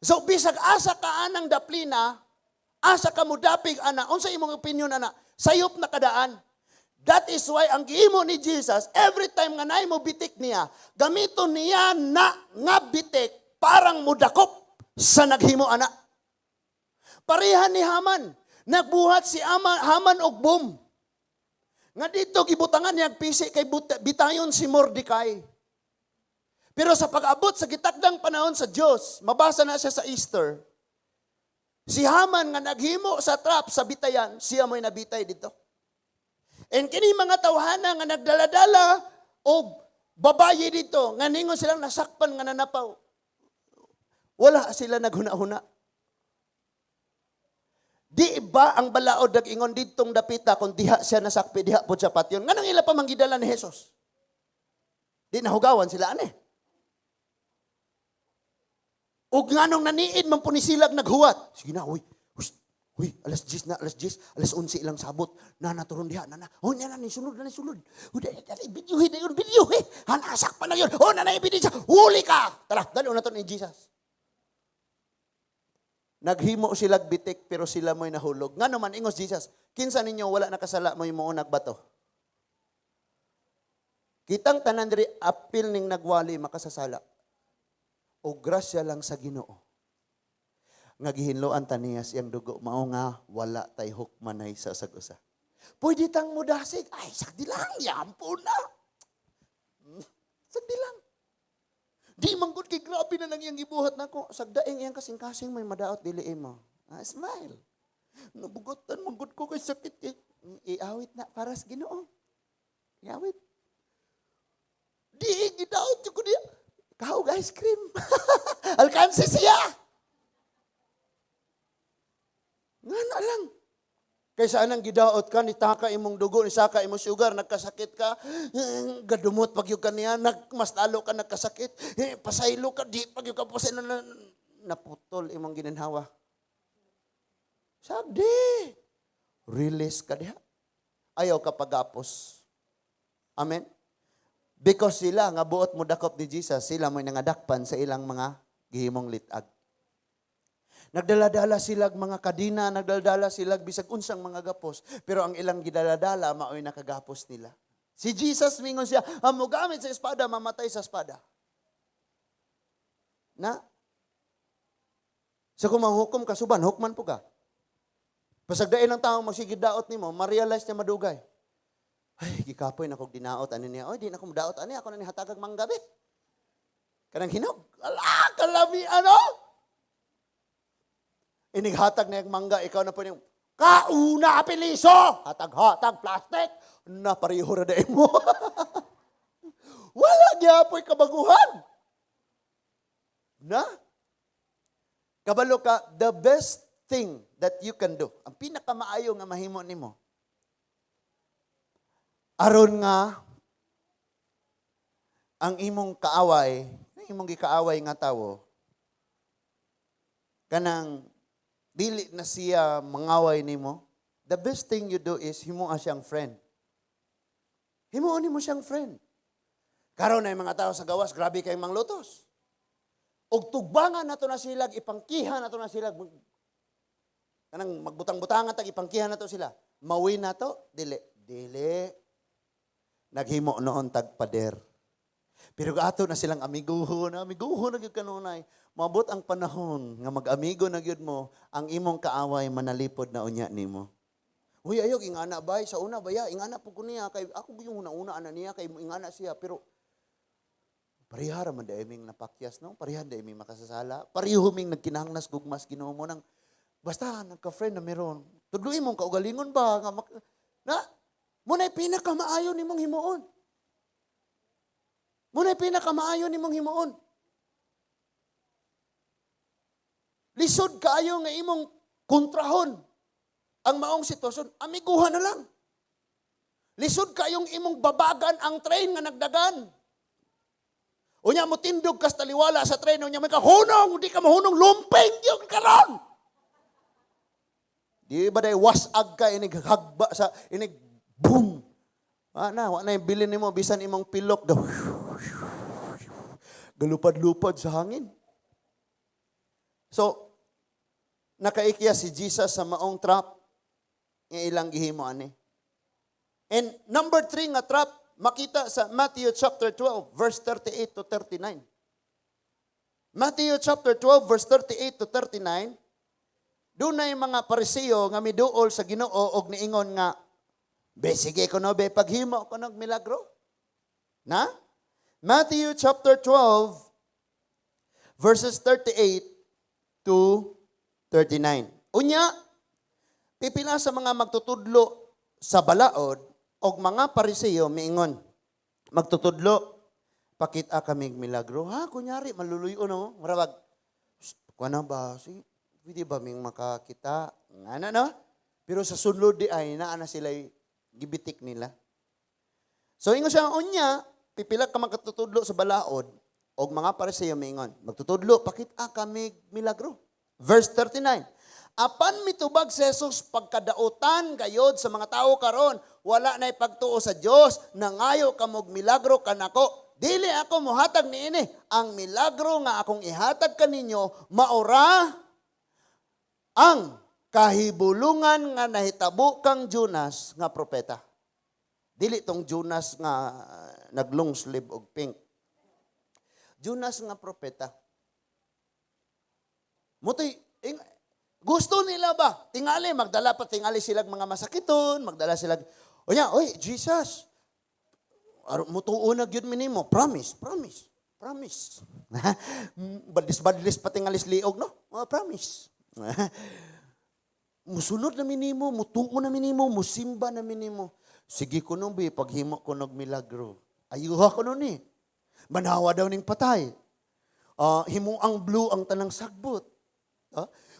So bisag asa ka anang daplina, asa ka mo dapig ana, unsa imong opinion ana, sayop na kadaan. That is why ang giimo ni Jesus, every time nga naay mo bitik niya, gamiton niya na nga bitik parang mudakop sa naghimo ana. Parehan ni Haman. Nagbuhat si Haman og bomb. Nga dito gibutangan niya pisi kay bitayon si Mordecai. Pero sa pag-abot sa gitakdang panahon sa Dios, mabasa na siya sa Esther. Si Haman nga naghimo sa trap sa bitayan, siya mo'y nabitay dito. And kini mga tawhana nga nagdaladala og babaye dito, nga ningon silang nasakpan nga nanapaw. Wala sila naghuna-huna. Di ba ang balaod nag-ingon didtong dapita kung diha siya nasakpi, diha pod siya patyon? Nganong ila pa manggidala ni Jesus? Di nahugawan sila ani. Ug nganong naniid man po ni silag naghuwat. Sige na, uy. Hust, uy, alas 10 na, alas 10, alas 11 ilang sabot. Na naturon diha, na na. Oh, na na, ni sulod na ni sulod. Uy, dali, dali, video, dayon, video, he. Hanasak pa na yun. Oh, na na ebidensya. Huli ka. Tara, dali na to ni Jesus. Naghimo sila bitik pero sila mo'y nahulog. Ngano man ingos Jesus, kinsa ninyo wala nakasala mo'y mounag bato? Kitang tanan diri apil ning nagwali makasasala. O grasya lang sa Ginoo nga gihinloan ta niya siyang dugo, mao nga wala tay hukmanay sa usag-usa. Pwede tang mudasig, ay sagdi lang, yampo na. Sagdi lang. Di man gud kay grabe na lang iyang gibuhat nako. Sagdaing iyang kasing-kasing may madaot dili mo. Ah, smile. Nabugotan man gud ko kay sakit kay iawit na para sa Ginoo. Iawit. Di gidaot ko diya. Kaog ice cream. Alkanse siya. Nga na lang. Kaysa anang gidaot ka, nitaka imong dugo, nisaka imong sugar, nagkasakit ka, gadumot pag yung kaniya, mas lalo ka nagkasakit, pasaylo ka, di pag yung ka pasaylo, na, naputol imong gininhawa. Sagdi, release ka diha. Ayaw ka pagapos. Amen? Because sila, nga buot mo dakop ni Jesus, sila mo'y nangadakpan sa ilang mga gihimong litag. Nagdala-dala sila mga kadina, nagdala-dala sila bisag unsang mga gapos, pero ang ilang gidaladala mao'y nakagapos nila. Si Jesus mingon siya, ang mogamit sa espada mamatay sa espada. Na? So kung manghukom ka suban, hukman po ka. Pasagdain ang tao magsigid daot nimo, ma-realize niya madugay. Ay, gikapoy na kog dinaot ani niya. Oy, di na ko daot ani, ako na ni hatagag manggabi. Kanang hinog. Ala, kalami ano? Inighatag na yung mangga, ikaw na po yung, kauna apeliso! Hatag-hatag, plastic! Na pareho ra dai mo. Wala gyapoy kabaguhan. Na? Kabalo ka, the best thing that you can do, ang pinakamaayo nga mahimo nimo, aron nga ang imong kaaway, ang imong gikaaway nga tawo, kanang dili na siya mangaway nimo, the best thing you do is himuha siyang friend. Himuon nimo siyang friend. Karon na yung mga tao sa gawas, grabe kayong manglutos. Og tugbangan nato na sila, ipangkihan nato na sila, kanang magbutang-butangan tag ipangkihan nato sila. Mawin nato? Dili. Dili. Naghimo noon tag pader. Pero ato na silang amiguho na, amiguho na gyud kanunay. Maabot ang panahon nga mag-amigo na gyud mo, ang imong kaaway manalipod na unya nimo. Uy, ayog ingana bay sa una baya, ingana pud ko niya kay ako gyud yung una-una ana niya kay ingana siya, pero pareha ra man dai ming napakyas, no? Pareha dai ming makasasala. Pareho ming nagkinahanglas gugmas Ginoo mo nang basta nagka-friend na meron. Tudloy mong kaugalingon ba nga na mo na'y pinakamaayo nimong himuon. Mo na'y pinakamaayo nimong himuon. Lisod kaayo nga imong kontrahon ang maong sitwasyon, amiguhan na lang. Lisod kaayong imong babagan ang train nga nagdagan. Unya mo tindog kas taliwala sa train, unya may kahunong, di ka mahunong, lumping yun karon. Di ba day wasag ka, inig hagba sa, inig boom. Ah, na, wa na yung bilin nimo, bisan imong pilok, galupad-lupad sa hangin. So, nakaikya si Jesus sa maong trap, nga ilang gihimo ani. And number 3 nga trap, makita sa Matthew chapter 12, verse 38 to 39. Matthew chapter 12, verse 38 to 39, dunay mga Pariseo nga miduol sa Ginoo og niingon nga, be, sige kuno, be, paghimo ko nog milagro. Na? Matthew chapter 12, verses 38 to 39. Unya, pipila sa mga magtutudlo sa balaod og mga Pariseo miingon, magtutudlo, pakita kaming milagro. Ha, kunyari, maluluyo no? Marabag, kuha na ba? Sige, Pwede ba ming makakita? Ano, no? Pero sa sulod di ay, naa na sila gibitik nila. So ingon siya, unya, pipila ka magkatutudlo sa balaod, og mga Pariseo mingon, "Magtutudlo, pakita kami milagro." Verse 39. Apan mitubag si Jesus, "Pagkadautan gayod sa mga tao karon, wala na pagtuo sa Dios, nangayo kamog milagro kanako. Dili ako mohatag niini. Ang milagro nga akong ihatag kaninyo maora ang kahibulungan nga nahitabo kang Jonas nga propeta." Dili tong Jonas nga nag-long sleeve og pink. Jonas nga propeta. Mutoy, gusto nila ba? Tingali, magdala pa tingali sila mga masakiton, magdala sila. Unya, "Oy, Jesus, mutuo na gyud mi nimo, promise, promise, promise." Badlis-badlis pa tingalis liog, no? Oh, promise. "Musunod na mi nimo, mutuo na mi nimo, musimba na mi nimo. Sige kuno bi, paghimo ko og milagro." Ayuha ko ni. Banhawa daw ning patay. Himo ang blue ang tanang sagbot.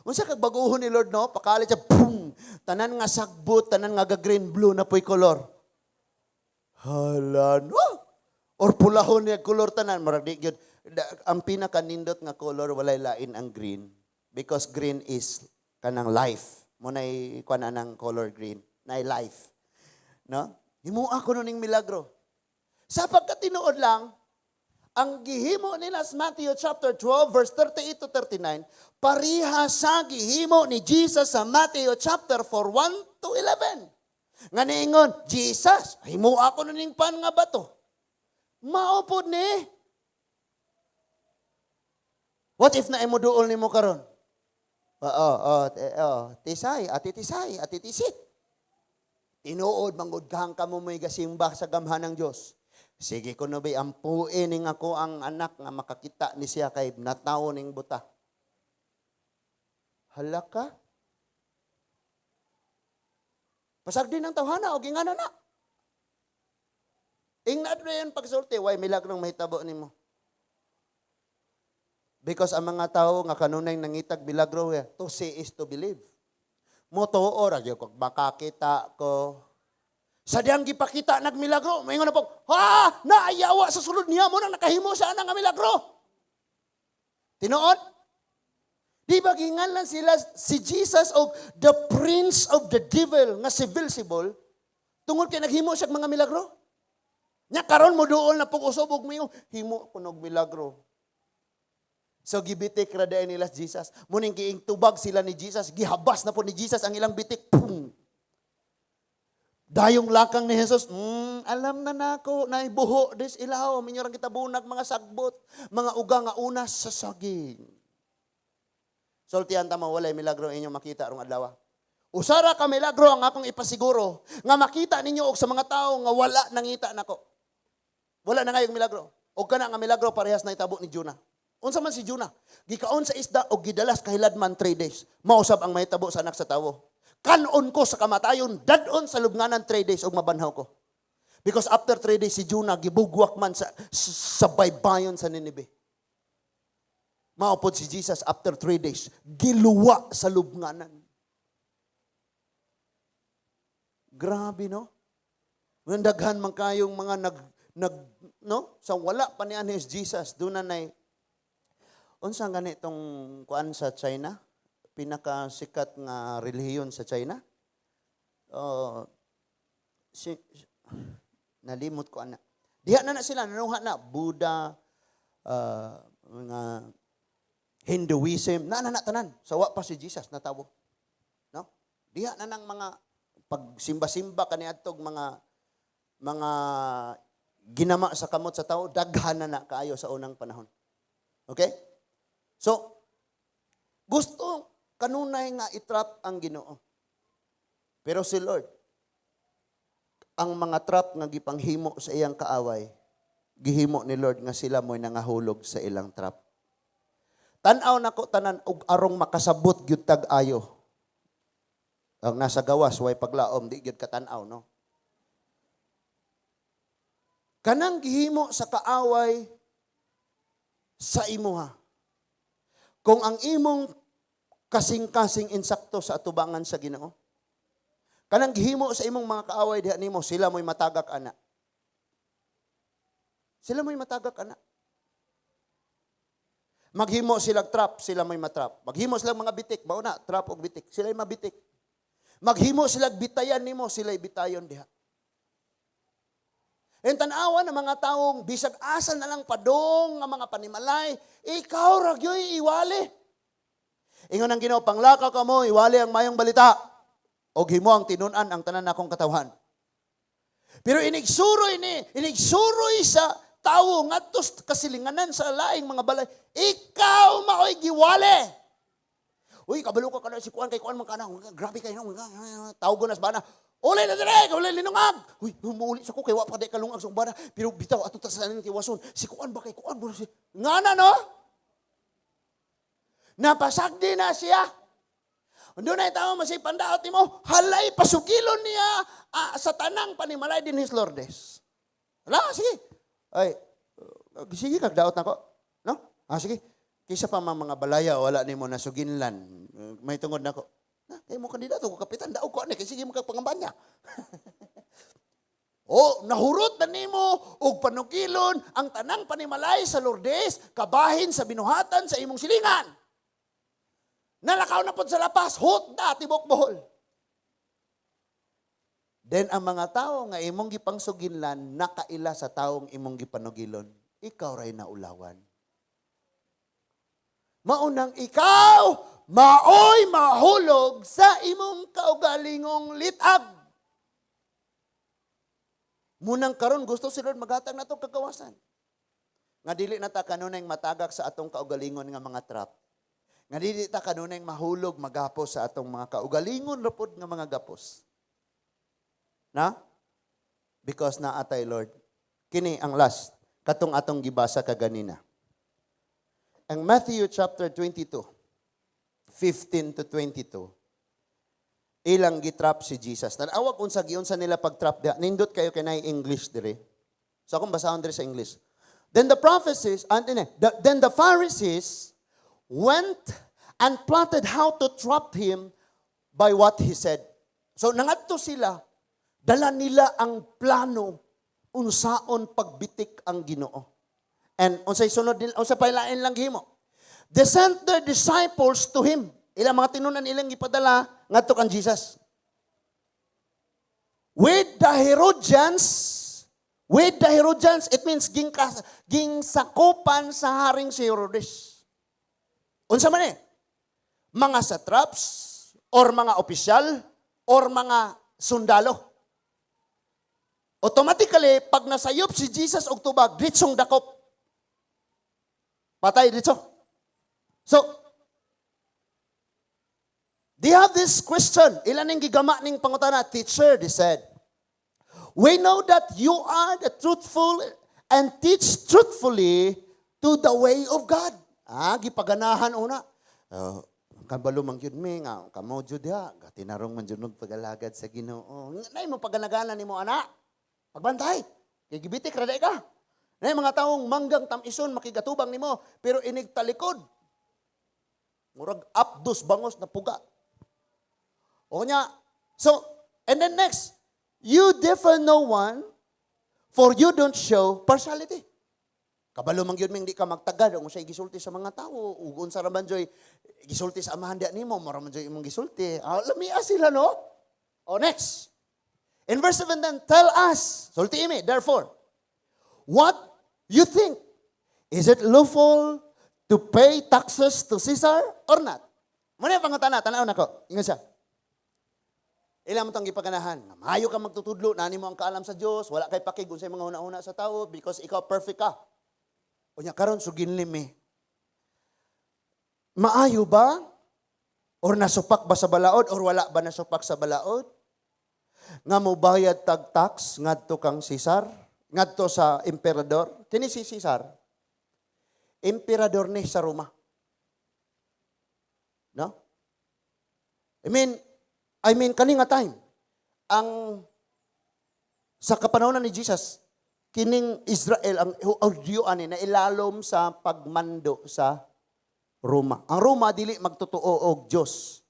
Unsa kag baguhon ni Lord, no? Pakalit siya, boom! Tanan nga sagbot, tanan nga ga-green, blue na po'y kolor. Hala, no? Or pulahon niya kolor tanan. Murag di gyud. Ang pinakanindot nga color, walay lain ang green. Because green is kanang life. Mo nay kuan ng color green. Nay life. No? Himua ko ning milagro. Sa pagkatinuod lang, ang gihimo nila sa Matthew chapter 12 verse 38 to 39, pareha sa gihimo ni Jesus sa Matthew chapter 4, 1 to 11. Nga niingon, "Jesus, himua ko ning pan nga bato." Mao pod ni. What if na imo duol nimo karon? Oo, oh, oh, tisay, ati tisay, ati tisit. "Tinuod manggod kang kamo may gasimba sa gamhan ng Dios. Sige kuno bi, ampuin ning ako ang anak nga makakita ni siya kay natawo ning buta." Hala ka. Pasag din ang tawhana o gingana na. Ingna yun pagsulti, way milagrong mahitabo nimo. Because ang mga tao nga kanunay nangitag milagro, to see is to believe. Mo tuo ra gyud kog makakita ko. Sa diyang gipakita nagmilagro, maingon na po, "Ha, naayawa sa sulod niya mo nang nakahimo sa ana nga milagro." Tinuod? Di ba ginganlan sila si Jesus og the prince of the devil nga si Beelzebul tungod kay naghimo siya og mga milagro? Nya karon mo duol na pug usob og mingon, "Himo ko og milagro." So gibitik ra diay nila si Jesus. Muning giing tubag sila ni Jesus, gihabas na po ni Jesus ang ilang bitik. Pum! Dayong lakang ni Jesus, "Alam na nako, naibuho des ilaw, minyo kita bunag mga sagbot, mga uga nga unas sa saging." Sultihan ta mo, walay milagro inyong makita arong adlaw. Usara ka milagro ang akong ipasiguro nga makita ninyo og sa mga tao nga wala nangita nako. Wala na ngayong milagro. Og kana nga milagro parehas na itabo ni Jonah. Unsa man si Jonah? Gikaon sa isda og gidalas kahiladman 3 days. Mausab ang mahitabo sa Anak sa Tawo. Kanon ko sa kamatayon, dadon sa lubnganan 3 days og mabanhaw ko. Because after 3 days si Jonah gibugwak man sa baybayon sa Nineveh. Mao pod si Jesus, after 3 days, giluwa sa lubnganan. Grabe, no? Daghan man kayong mga nag nag no, sa wala pa ni anhi si Jesus, doon na nay unsa gani tong kuan sa China? Pinakasikat nga relihiyon sa China? Oh, si, nalimot ko ana. Diha na na sila nanuha na Buddha, mga Hinduism, na na na tanan. Sa wa pa si Jesus natawo. No? Diha na nang mga pagsimba-simba kaniadtog mga ginama sa kamot sa tao, daghan na na kaayo sa unang panahon. Okay? So, gusto kanunay nga itrap ang Ginoo. Pero si Lord, ang mga trap nga gipanghimo sa iyang kaaway, gihimo ni Lord nga sila mo'y nangahulog sa ilang trap. Tan-aw nako tanan og arong makasabot gyud tag ayo. Ang nasa gawas way paglaom, di gyud katan-aw, no. Kanang gihimo sa kaaway sa imuha. Kung ang imong Kasing-kasing insakto sa atubangan sa Ginoo. Kanang gihimo sa imong mga kaaway diha nimo, sila mo'y matagak ana. Sila mo'y matagak ana. Maghimo silang trap, sila mo'y matrap. Maghimo silang mga bitik, mao na, trap og bitik, sila'y mabitik. Maghimo silang bitayan nimo, sila'y bitayon diha. En tan-awa ng mga taong bisag asa na lang padong nga mga panimalay, ikaw ra gyoy iwali. Ingon ang Ginoo, "Panglakaw kamo, iwali ang mayong balita. Og himo ang tinun-an ang tanan nakong katawhan." Pero inig suroy ni, inig suroy sa tawo ngadto sa kasilinganan sa laing mga balay, ikaw maoy giwali. "Uy, kabalo ka kana si kuan kay kuan man kana. Grabe kay no. Tawgon nas bana. Uli na dire, uli linungag. Uy, muuli sa ko kay wa pa di kalungag sa bana. Pero bitaw ato ta sa tiwason. Si kuan ba kay kuan ba si ngana no? Napasagdi na siya. Doon ay tao masay pandaot nimo, halay pasugilon niya sa tanang panimalay din his Lourdes. Wala, sige. Ay, sige kag daot nako. No? Ah, sige. Kisa pa man mga balaya wala nimo nasuginlan. May tungod nako. Na, kay mo kandidato ko kapitan daog ko ani kay sige mo kag pangambanya. Oh, nahurot na nimo og panugilon ang tanang panimalay sa Lourdes kabahin sa binuhatan sa imong silingan. Nalakaw na pod sa lapas, hutda tibok Bohol. Then ang mga tao nga imong gipangsuginlan nakaila sa taong imong gipanugilon, ikaw ray naulawan. Maunang ikaw maoy mahulog sa imong kaugalingong litag. Munang karon gusto si Lord maghatag nato kagawasan. Nga dili na ta kanunay matagak sa atong kaugalingon nga mga trap. Nga dili ta kanunay mahulog magapos sa atong mga kaugalingon ra pod nga mga gapos. Na? Because naa tay Lord. Kini ang last katong atong gibasa kaganina. Ang Matthew chapter 22, 15 to 22, ilang gitrap si Jesus. Tanawag unsa giunsa nila pagtrap diha. Nindot kayo kay naay English dire. So akong basahon dire sa English. Then the prophecies, and then the Pharisees went and plotted how to trap him by what he said. So nangadto sila, dala nila ang plano unsaon pagbitik ang Ginoo. And unsay sunod nila, unsa pa ilain lang gihimo? They sent their disciples to him. Ilang mga tinunan ilang gipadala ngadto kang Jesus. With the Herodians, it means ging sakupan sa haring si Herodes. Unsa man eh? Mga satraps, or mga opisyal, or mga sundalo. Automatically, pag nasayop si Jesus og tubag, ditsong dakop. Patay ditso. So, they have this question. Ilan ang gigama ning pangutana? "Teacher," they said, "we know that you are the truthful and teach truthfully to the way of God." Ah, gipaganahan una. "Kabalo man gyud mi nga kamo jud diha, tinarong man jud pag-alagad sa Ginoo." Nay mo paganagana nimo ana. Pagbantay. Kay gibitik ra ka. Nay mga taong manggang tamison makigatubang nimo, pero inig talikod. Murag apdos bangos na puga. O nya, so, and then next, "You differ no one, for you don't show partiality." Kabalo man gyud ming di ka magtagad kung unsay gisulti sa mga tao, ug unsa ra man joy gisulti sa amahan diha nimo, mura man joy imong gisulti. Ah, lamia sila, no? O next. In verse 7 then, "Tell us, sulti imi, therefore, what you think. Is it lawful to pay taxes to Caesar or not?" Muna yung pangutana, tanaw nako. Ingon siya. Ilan mo itong gipaganahan? Nga maayo ka magtutudlo, nani mo ang kaalam sa Dios, wala kay pakig unsay mga una-una sa tao because ikaw perfect ka. Unya karon suginlim eh. Maayo ba? Or nasupak ba sa balaod or wala ba nasupak sa balaod? Nga mobayad tag tax ngadto kang Caesar, ngadto sa emperador. Kini si Caesar. Emperador ni sa Roma. No? I mean kani nga time ang sa kapanahonan ni Jesus, kining Israel ang Hudyo ani na ilalom sa pagmando sa Roma. Ang Roma dili magtotoo og Dios.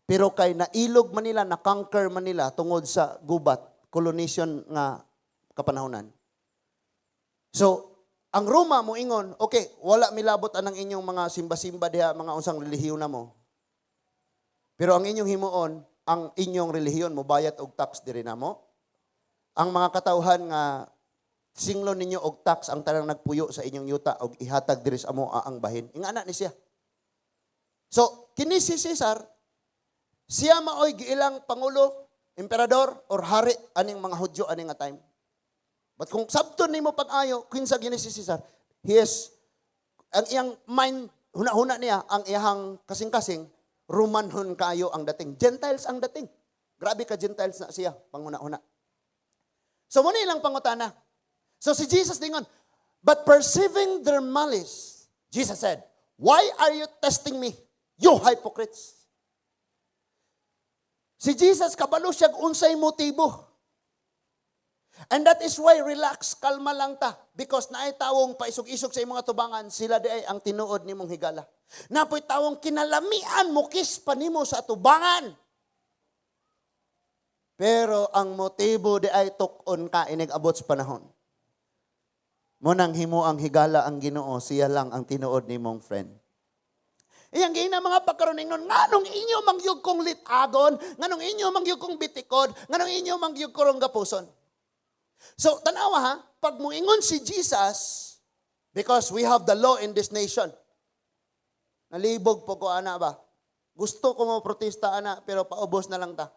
Pero kay nailog man nila, na-conquer man nila tungod sa gubat, colonization nga kapanahonan. So, ang Roma moingon, "Okay, wala milabot anang inyong mga simba-simba diha, mga unsang relihiyon na mo. Pero ang inyong himuon, ang inyong relihiyon mo bayad og tax diri namo. Ang mga katawhan nga singlon ninyo og tax ang tanang nagpuyo sa inyong yuta og ihatag diri sa amo ang bahin." Ingana ni siya. So, kini si Caesar, siya maoy giilang pangulo, emperador or hari aning mga Hudyo aning nga time. But kung sabton nimo pag-ayo, kinsa gini si Caesar, he is ang iyang mind, huna-huna niya, ang iyang kasing-kasing, Romanhon kayo ang dating. Gentiles ang dating. Grabe ka Gentiles na siya, panghuna-huna. So mao ilang pangutana. So si Jesus dingon, "But perceiving their malice, Jesus said, 'Why are you testing me, you hypocrites?'" Si Jesus, kabalo siya unsay motibo. And that is why relax, kalma lang ta. Because naay tawong paisog-isog sa imong atubangan, sila di ay ang tinuod nimong higala. Naa poy tawong kinalamian mo kiss pa nimo sa atubangan. Pero ang motibo di ay tuk-on ka inig abot sa panahon. Mao nang himo ang higala ang Ginoo, siya lang ang tinuod nimong friend. Iyang gina mga pagkaroon nun, nganong inyo mangyug kong litagon, nganong inyo mangyug kong bitikod, nganong inyo mangyug kong gapuson. So, tanawa ha, pag muingon si Jesus, because we have the law in this nation, nalibog po ko ana ba? Gusto ko mo protesta ana, pero paubos na lang ta.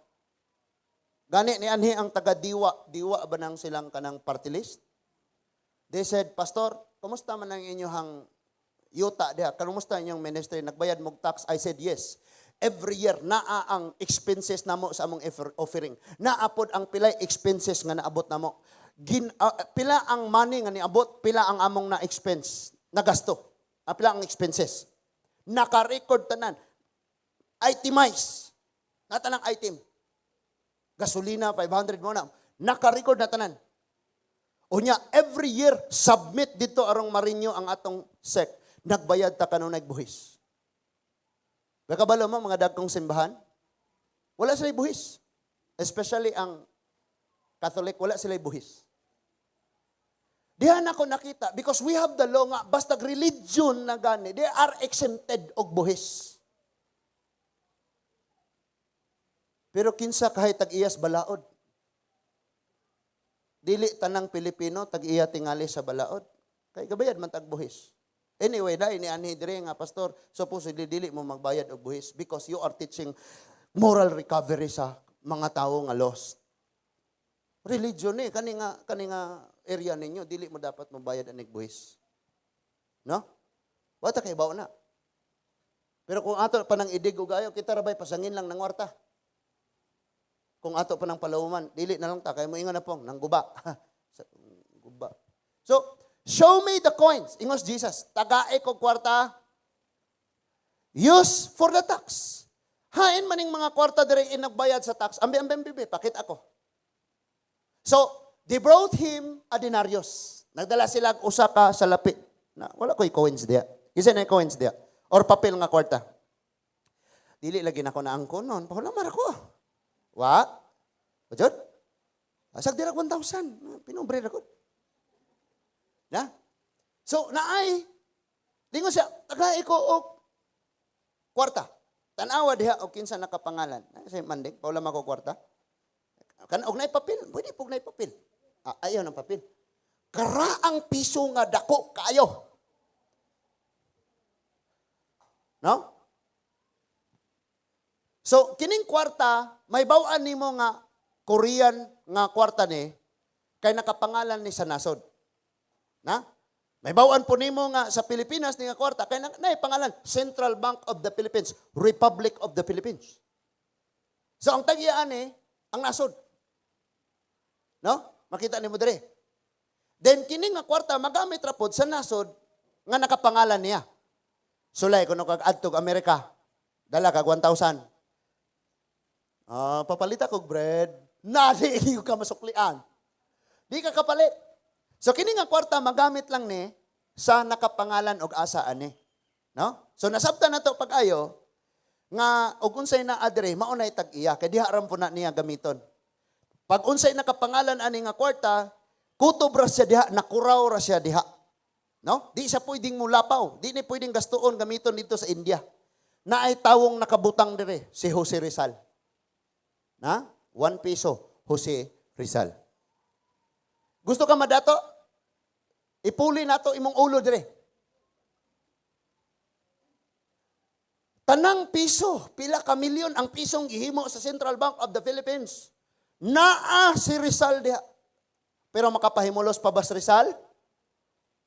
Gani ni anhi ang taga-Diwa, Diwa ba nang silang kanang party list? They said, "Pastor, kumusta man ang inyong yuta diha? Kumusta inyong ministry? Nagbayad mog tax?" I said, "Yes. Every year, naa ang expenses namo sa among offering. Naa pod ang pilay expenses nga naabot namo. Pila ang money nga niabot, pila ang among na expense, nagasto. Pila ang expenses. Naka-record tanan. Itemize. Natanang item. Gasolina, 500 mo na. Naka-record na tanan. Unya, every year, submit dito arong ma-renew ang atong SEC. Nagbayad ta kanunay buhis." Kabalo mo, mga dagkong simbahan, wala sila buhis. Especially ang Catholic, wala sila buhis. Diha na ko nakita, because we have the law nga, basta religion na gani, they are exempted og buhis. Pero kinsa kahit tag-iyas balaod? Dili tanang Pilipino tag-iya tingali sa balaod. Kay gabayad man tag buhis. Anyway, dai ni anhi dire nga pastor, supposedly dili mo magbayad og buhis because you are teaching moral recovery sa mga tawo nga lost. Religion ni kani nga area ninyo dili mo dapat mobayad anig buhis. No? Wata kay bawo na. Pero kung ato pa nang idig og ayo, kita ra bay pasangin lang ng warta. Kung ato pa ng palawman, dili na lang ta kay moingon na pong nang guba. Guba. So, "Show me the coins." Ingos Jesus, "Tagae ko kwarta. Use for the tax. Hain maning mga kwarta dire inagbayad sa tax? Ambi, ambi, ambi, ambi, pakita ko." So, they brought him a denarius. Nagdala sila og usa ka salapi. Na, wala ko'y coins diya. Kinsa na coins diya? Or papel nga kwarta. Dili lagi na ko na angkon noon. Pahulamar ako. Wa? Wajod? Asag dira 1,000. Pinubre ra ko. Na? So, naay, dingon siya, "Tagae ko og kwarta. Tanawa diha og kinsa nakapangalan." Na say manding, paula ko kwarta. Kan og naay papel, pwede pug naay papel. Ah, ayaw ng papel. Karaang piso nga dako kaayo. No? So, kining kwarta, may bawaan nimo nga Korean nga kwarta ni kay nakapangalan ni sa nasod. Na? May bawaan po nimo nga sa Pilipinas ni nga kwarta kay na pangalan Central Bank of the Philippines, Republic of the Philippines. So ang tag-iya ni ang nasod. No? Makita nimo dire. Then kini nga kwarta magamit ra pod sa nasod nga nakapangalan niya. Sulay kuno kag adtog Amerika, dala kag 1,000. Ah, papalita kog bread. Nali ka masuklian. Di ka kapalit. So kini nga kwarta magamit lang ni sa nakapangalan og asa ani. No? So nasabtan na to pag-ayo nga og unsay naa diri, mao nay tag-iya kay diha ra po na niya gamiton. Pag unsay nakapangalan ani nga kwarta, kutob ra siya diha, nakuraw ra siya diha. No? Di siya pwedeng mulapaw, di ni pwedeng gastuon gamiton dito sa India. Naay tawong nakabutang dire, si Jose Rizal. Na? 1 piso, Jose Rizal. Gusto ka madato? Ipuli nato imong ulo dire. Tanang piso, pila ka milyon ang pisong gihimo sa Central Bank of the Philippines. Naa si Rizal diha. Pero makapahimulos pa ba si Rizal?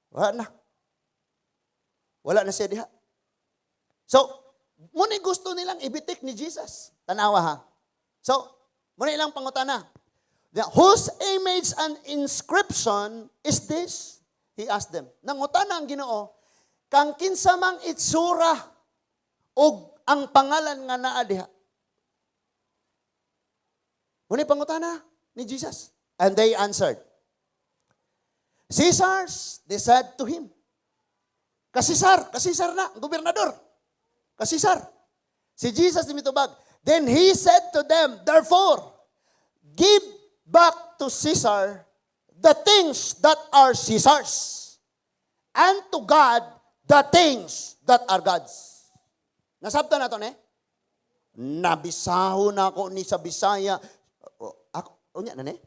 Wala na. Wala na siya diha. So, muna gusto nilang ibitik ni Jesus. Tanawa ha. So, muna ilang pangutana. "Whose image and inscription is this?" He asked them. Nangutana ang Ginoo, kang kinsa mang itsura og ang pangalan nga naa diha. Muna pangutana ni Jesus. And they answered, "Caesar's," they said to him. Ka-Cesar, ka-Cesar na, ang gobernador. Ka-Cesar. Si Jesus mitubag. Then he said to them, "Therefore, give back to Caesar the things that are Caesar's, and to God the things that are God's." Nasabtan na to, ne? Nabisaho na ako ni sa Bisaya. O, ako, unya na, ne?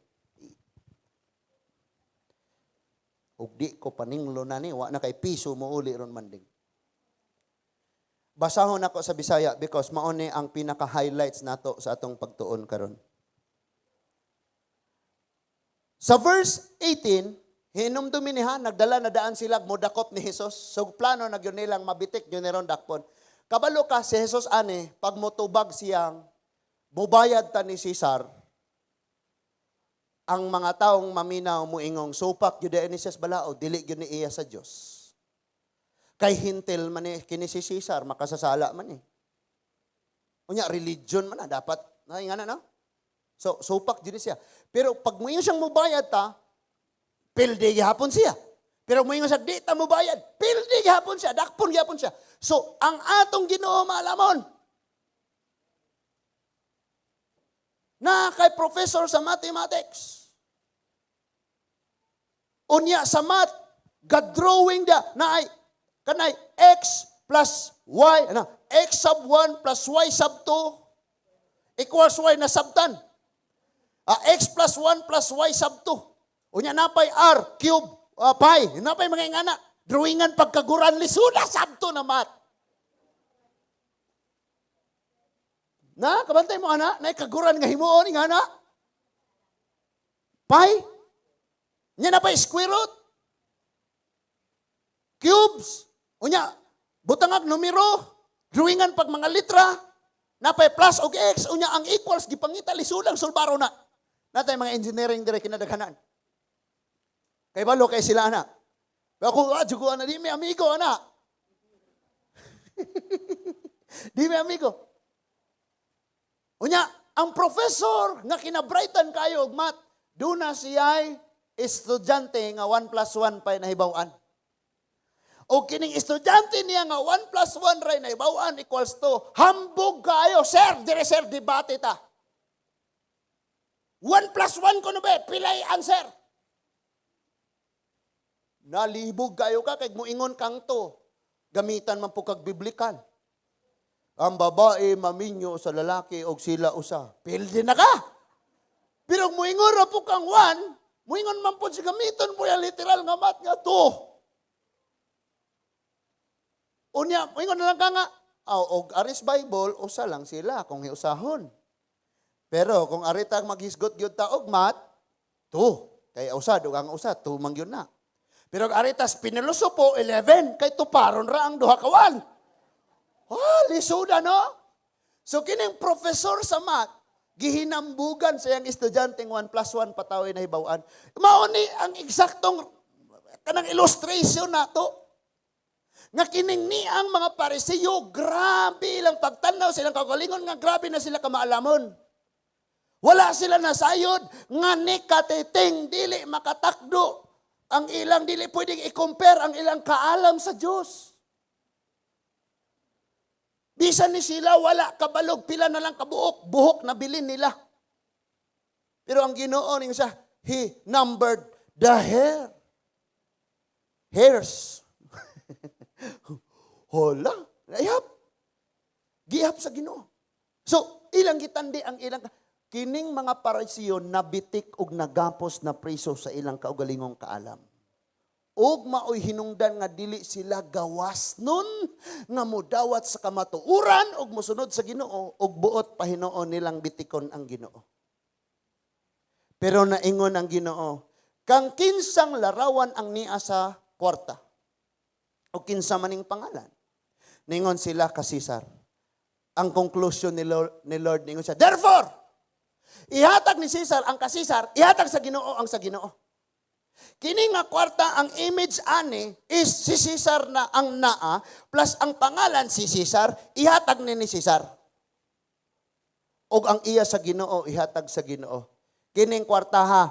Ug di ko paninglo na ni, wa na kay piso mo uli ron manding. Basahon ako sa Bisaya because mao ni ang pinaka-highlights nato sa atong pagtuon karon. Sa verse 18, hinumdumi ni ha, nagdala na daan sila modakop ni Jesus. So plano na gyud nilang mabitik gyud ni ron dakpon. Kabalo ka si Jesus ani, pag motubag siyang mubayad ta ni Caesar, ang mga taong maminaw moingong supak gyud ni siya sa balaod, dili gyud ni iya sa Dios. Kay hintil man ni kini si Caesar, makasasala man eh. Unya religion man na dapat na nga na, no? So supak gyud ni siya. Pero pag moingon siyang mubayad ta, pildi gihapon siya. Pero moingon siya di ta mubayad, pildi gihapon siya, dakpon gihapon siya. So ang atong Ginoo maalamon na kay professor sa mathematics. Unya sa math, ga-drawing da na ay kanay x plus y, ano, x sub 1 plus y sub 2 equals y na sabtan. X plus 1 plus y sub 2. Unya napay r cube pi, napay mga ingana. Drawingan pagkaguran lisuna sub 2 na math. Na, kabantay mo ana, na kaguran nga himuon ingana. Pi. Nya na pa square root. Cubes. Unya, butangag numero, drawingan pag mga litra, napay plus og x, unya ang equals, gipangita lisulang sulbaro na. Natay mga engineering dire kinadaghanan. Kay balo kay sila ana. Pero ako, jugo ana, di mi amigo ana. Di mi amigo. Unya, ang professor nga kinabrightan kayo og math, duna siya'y estudyante nga 1 plus 1 pa'y nahibaw-an. O kining estudyante niya nga 1 plus 1 ray nahibaw-an equals 2, hambog kayo, "Sir, dire sir, debate ta. 1 plus 1 kuno ba, pilay answer?" Nalibog kayo ka, kay muingon kang to. Gamitan man po kag biblikal. Ang babae maminyo sa lalaki og sila usa. Pildi na ka. Pero muingon ra po kang 1, muingon man po si gamiton po yung literal nga mat nga 2. Unya, muingon na lang ka nga, aw, og aris Bible, usa lang sila kung hiusahon. Pero kung arita maghisgot gyud ta og mat, 2. Kay usa dugang usa, 2 man gyud na. Pero og aritas pinilosopo, 11, kay tuparon ra ang duha ka 1. Ah, lisuda, no? So kining professor sa math, gihinambugan sa iyang estudyanteng 1 plus 1 pataway na hibaw-an. Mao ni ang eksaktong kanang illustration nato. Nga kining ni ang mga Parisiyo, grabe ilang pagtanaw silang kagalingon nga grabe na sila kamaalamon. Wala sila nasayod nga ni katiting dili makatakdo ang ilang dili pwedeng i-compare ang ilang kaalam sa Dios. Bisan ni sila wala kabalog, pila na lang kabuok, buhok na bilin nila. Pero ang Ginoo ning siya, He numbered the hair. Hairs. Hola, naihap. Gihap sa Ginoo. So, ilang gitandi ang ilang kining mga Parisiyo, nabitik og nagapos na priso sa ilang kaugalingong kaalam. Ug maoy hinungdan nga dili sila gawas nun nga mudawat sa kamatuoran ug mosunod sa Ginoo, ug buot pa hinuon nilang bitikon ang Ginoo. Pero naingon ang Ginoo, kang kinsang larawan ang nia sa kwarta o kinsa maning pangalan? Ningon sila, ka Cesar. Ang conclusion ni Lord, ningon siya, "Therefore, ihatag ni Cesar ang ka Cesar, ihatag sa Ginoo ang sa Ginoo." Kini nga kwarta, ang image ani is si Cesar na ang naa, plus ang pangalan si Cesar, ihatag ni Cesar. Og ang iya sa Ginoo, ihatag sa Ginoo. Kining kwarta ha,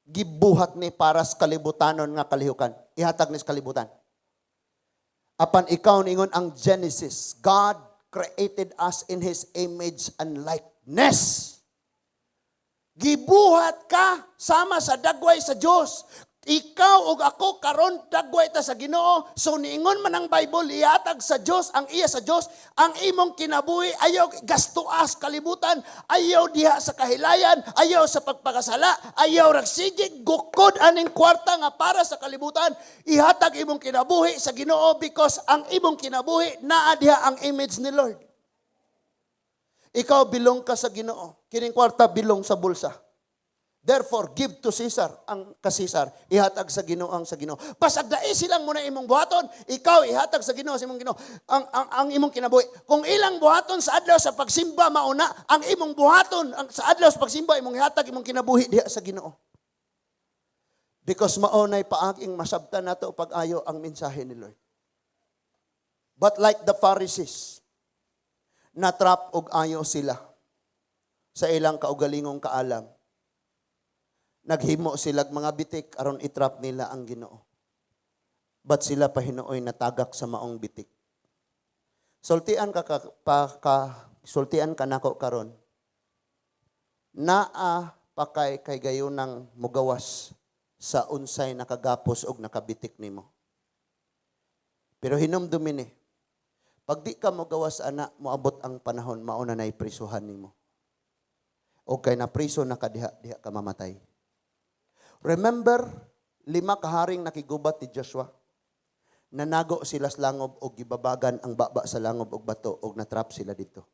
gibuhat ni para sa kalibutanon nga kalihukan. Ihatag ni sa kalibutan. Apan ikaw, ningon ang Genesis, God created us in His image and likeness. Gibuhat ka sama sa dagway sa Dios. Ikaw ug ako karon dagway ta sa Ginoo. So niingon man ang Bible, ihatag sa Dios ang iya sa Dios. Ang imong kinabuhi ayaw gastuas kalibutan, ayaw diha sa kahilayan, ayaw sa pagpakasala, ayaw rag sige gukod aning kwarta nga para sa kalibutan. Ihatag imong kinabuhi sa Ginoo because ang imong kinabuhi naa diha ang image ni Lord. Ikaw belong ka sa Ginoo. Kining kwarta belong sa bulsa. Therefore, give to Caesar ang ka Caesar, ihatag sa Ginoo ang sa Ginoo. Basag dai silang muna imong buhaton, ikaw ihatag sa Ginoo sa imong Ginoo ang imong kinabuhi. Kung ilang buhaton sa adlaw sa pagsimba mauna, ang imong buhaton ang sa adlaw sa pagsimba, imong ihatag imong kinabuhi diha sa Ginoo. Because maunay paaging masabtan nato pag-ayo ang mensahe ni Lord. But like the Pharisees, natrap og ayo sila sa ilang kaugalingong kaalam. Naghimo silag mga bitik aron itrap nila ang Ginoo. But sila pa hinuoy natagak sa maong bitik. Sultian ka, pa ka sultian ka nako karon. Naa pa kay kay gayunang mugawas sa unsay nakagapos og nakabitik nimo. Pero hinumdumi ni, pag di ka mogawas ana, moabot ang panahon mao na nay prisuhan nimo. O kay napriso na ka diha, diha ka mamatay. Remember, lima kaharing nakigubat ni Joshua. Nanago sila sa langob og gibabagan ang baba sa langob og bato og natrap sila dito.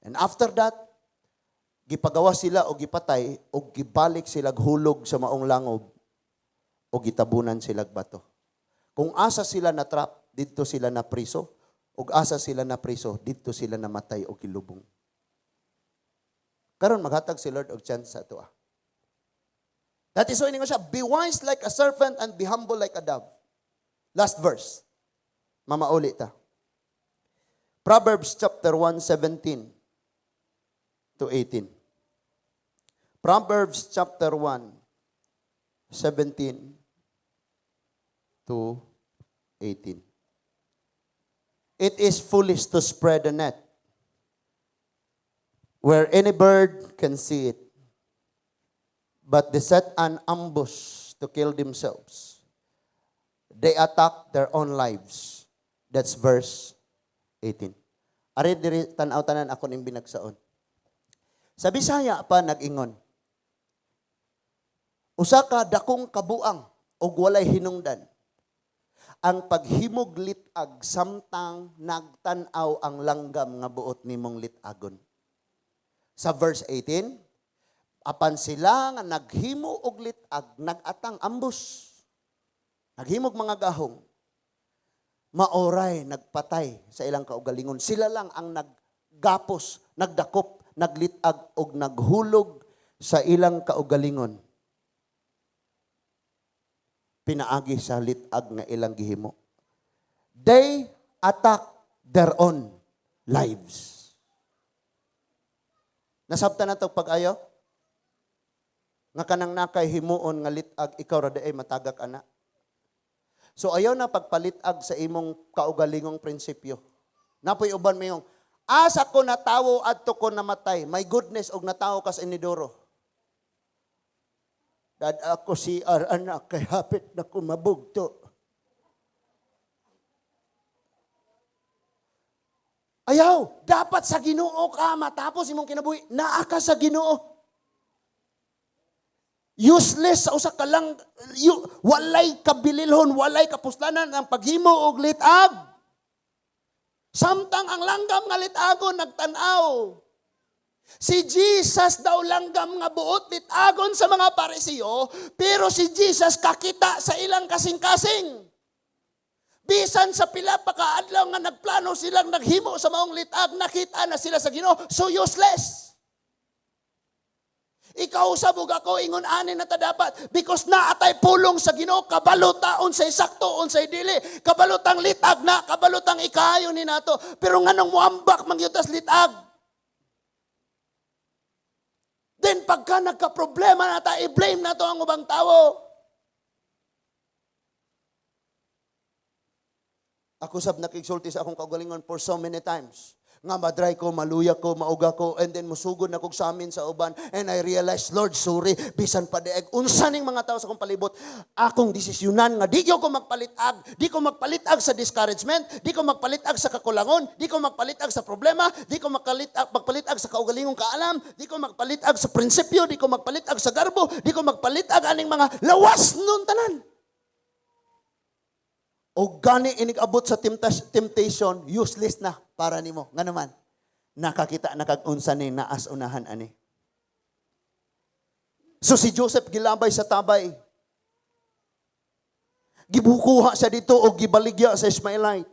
And after that, gipagawa sila og gipatay og gibalik sila hulog sa maong langob og gitabunan sila bato. Kung asa sila natrap, didto sila na priso, ug asa sila na priso, didto sila namatay og gilubong. Karon maghatag si Lord og chance sa ato. That is why ningon siya, "Be wise like a serpent and be humble like a dove." Last verse. Mamauli ta. Proverbs chapter 1, 17 to 18. Proverbs chapter 1, 17 to 18. It is foolish to spread a net where any bird can see it, but they set an ambush to kill themselves. They attack their own lives. That's verse 18. Ari diri, tan-aw tanan, ako ning binagsaon. Sa Bisaya pa nag-ingon, usa ka dakong kabuang og walay hinungdan ang paghimog litag samtang nagtan-aw ang langgam nga buot nimong litagon. Sa verse 18, apan sila nga naghimo og litag, nagatang ambush. Naghimog mga gahong. Maoray nagpatay sa ilang kaugalingon. Sila lang ang naggapos, nagdakop, naglitag og naghulog sa ilang kaugalingon pinaagi sa litag nga ilang gihimo. They attack their own lives. Nasabtan na to pag-ayo? Nga kanang nakay himuon nga litag, ikaw ra diay matagak ana. So ayaw na pagpalitag sa imong kaugalingong prinsipyo. Naa poy uban mayong, "Asa ko natawo adto ko namatay." My goodness, og natawo ka sa inidoro. "Dad ako CR anak kay hapit na ko mabugto." Ayaw, dapat sa Ginoo ka matapos imong kinabuhi, naa ka sa Ginoo. Useless sa usa ka lang walay kabililhon, walay kapuslanan ang paghimo og litag. Samtang ang langgam nga litagon nagtan-aw. Si Jesus daw langgam nga buot litagon sa mga Pariseo, pero si Jesus kakita sa ilang kasing-kasing. Bisan sa pila pa ka adlaw nga nagplano silang naghimo sa maong litag, nakita na sila sa Ginoo, so useless. Ikaw usab ug ako, ingon ani na ta dapat because naa tay pulong sa Ginoo, kabalo ta unsay sakto, unsay dili, kabalo tang litag na, kabalo tang ikaayo ni nato. Pero nganong muambak man gyud tas litag? Then pagka nagka-problema na ta, i-blame nato ang ubang tawo. Ako sab nakigsulti sa akong kaugalingon for so many times. Nga madry ko, maluya ko, mauga ko, and then musugod na kog samin sa uban. And I realize, "Lord, sorry, bisan pa diay unsa ning mga tao sa akong palibot, akong desisyonan nga di ko magpalitag, di ko magpalitag sa discouragement, di ko magpalitag sa kakulangon, di ko magpalitag sa problema, di ko magpalitag sa kaugalingong kaalam, di ko magpalitag sa prinsipyo, di ko magpalitag sa garbo, di ko magpalitag aning mga lawas nun tanan." O gani inig abot sa temptation, useless na para nimo. Nga naman, nakakita na kag unsa ni naas unahan ani. So si Joseph gilabay sa tabay. Gibukuha siya dito o gibaligya sa Ishmaelite.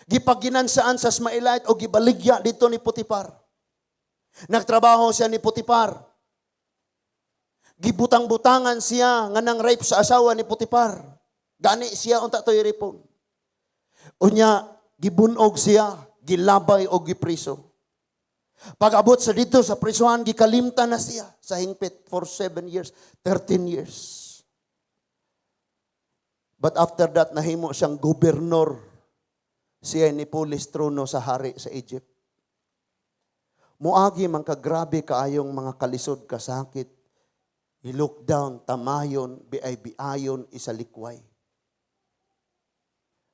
Gipaginansaan sa Ishmaelite o gibaligya dito ni Potifar. Nagtrabaho siya ni Potifar. Gibutang-butangan siya nga nang rape sa asawa ni Potifar. Gani siya unta to'y ripon. Unya, gibunog siya, gilabay o gipriso. Pag-abot sa dito sa prisuhan, gikalimtan na siya sa hingpit for 7 years, 13 years. But after that, nahimo siyang gobernur. Siya ni pulis trono sa hari sa Egypt. Muagi man kagrabe kaayong mga kalisod, kasakit. I-lockdown, tamayon, biay-biayon, isalikway.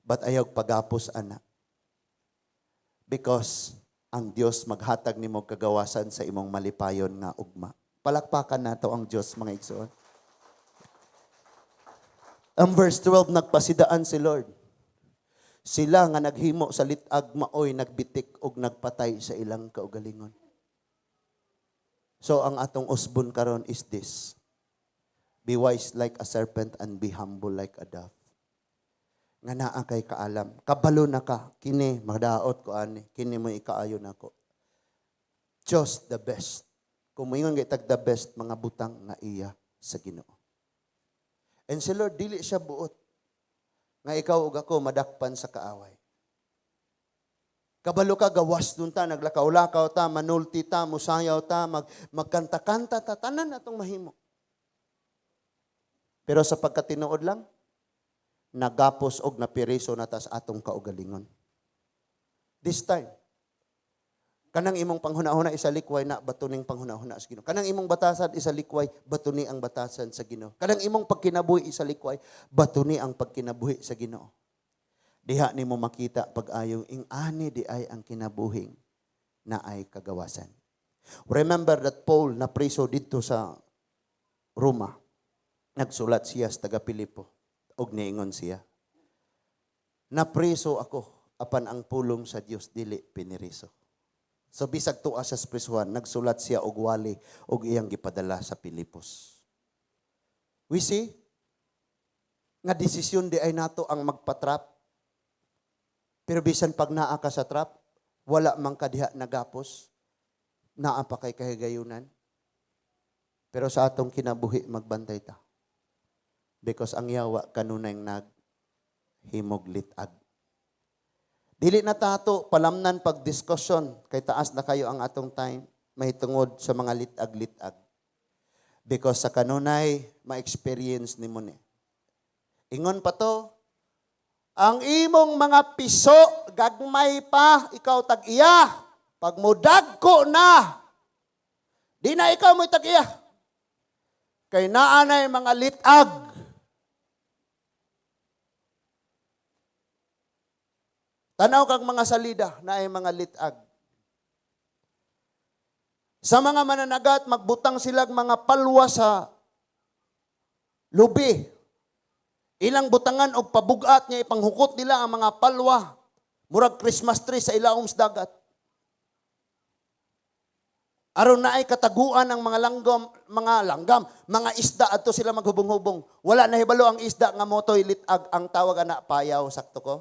But ayaw pagapos, ana. Because ang Dios maghatag nimo kagawasan sa imong malipayon nga ugma. Palakpakan nato ang Dios, mga igsoon. Ang verse 12, nagpasidaan si Lord. Sila nga naghimo sa litag maoy nagbitik og nagpatay sa ilang kaugalingon. So ang atong usbon karon is this. Be wise like a serpent and be humble like a dove. Nga naa kay kaalam. Kabalo na ka. Kini, magdaot ko ani. Kini mo ikaayo nako. Just the best. Kung moingon tag the best, mga butang nga iya sa Ginoo. And si Lord, dili siya buot nga ikaw ug ako madakpan sa kaaway. Kabalo ka, gawas nun ta, naglakaw-lakaw ta, manulti ta, musayaw ta, magkanta-kanta ta, tanan atong mahimo. Pero sa pagkatinuod lang, nagapos og napiriso na ta sa atong kaugalingon. This time, kanang imong panghuna-huna isalikway na batuning panghuna-huna sa Ginoo. Kanang imong batasan isalikway, batuni ang batasan sa Ginoo. Kanang imong pagkinabuhi isalikway, batuni ang pagkinabuhi sa Ginoo. Diha nimo makita pag-ayong ing-ani di ay ang kinabuhing na ay kagawasan. Remember that Paul na priso dito sa Roma. Nagsulat siya sa taga Pilipo og niingon siya, "Napriso ako apan ang pulong sa Dios dili piniriso." So bisag tuwa siya sa prisuhan, nagsulat siya og wali og iyang gipadala sa Pilipos. We see nga desisyon di ay nato ang magpatrap. Pero bisan pag naa ka sa trap, wala man ka diha nagapos, naa pa kay kahigayunan. Pero sa atong kinabuhi, magbantay ta. Because ang yawa kanunay naghimog litag. Dili na tato palamnan pag discussion kay taas na kayo ang atong time mahitungod sa mga litag-litag. Because sa kanunay ma-experience nimo ni. Ingon pa to, Ang imong mga piso, gagmay pa, ikaw tag-iya. Pag mudagko na, di na ikaw mo tag-iya. Kay naa nay mga litag. Tanaw kag mga salida, naay mga litag. Sa mga mananagat, magbutang silag mga palwa sa lubi. Ilang butangan og pabugat niya, ipanghukot nila ang mga palwa. Murag Christmas tree sa ilawom sa dagat. Aron naay kataguan ang mga langgam, mga isda, adto sila maghubong-hubong. Wala na hibalo ang isda nga motoy litag, ang tawag ana payaw, sakto ko?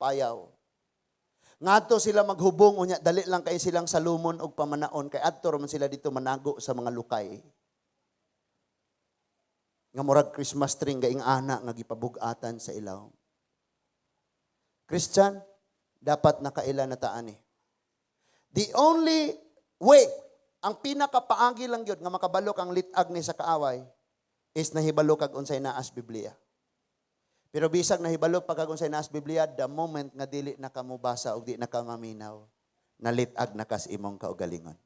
Payaw. Ngadto sila maghubong, unya dali lang kay silang salumon og pamanaon kay adto ra man sila dito manago sa mga lukay. Nga murag Christmas tree nga ing-ana nga gipabug-atan sa ilaw. Christian, dapat nakaila na ta ani. The only way, ang pinakapaagi lang yun nga makabalo kang litag ni sa kaaway is nahibalo kag unsay naas Biblia. Pero bisag nahibalo pa kag unsay naas Biblia, the moment nga dili na ka mobasa og di na ka maminaw, nalitag na kas imong kaugalingon.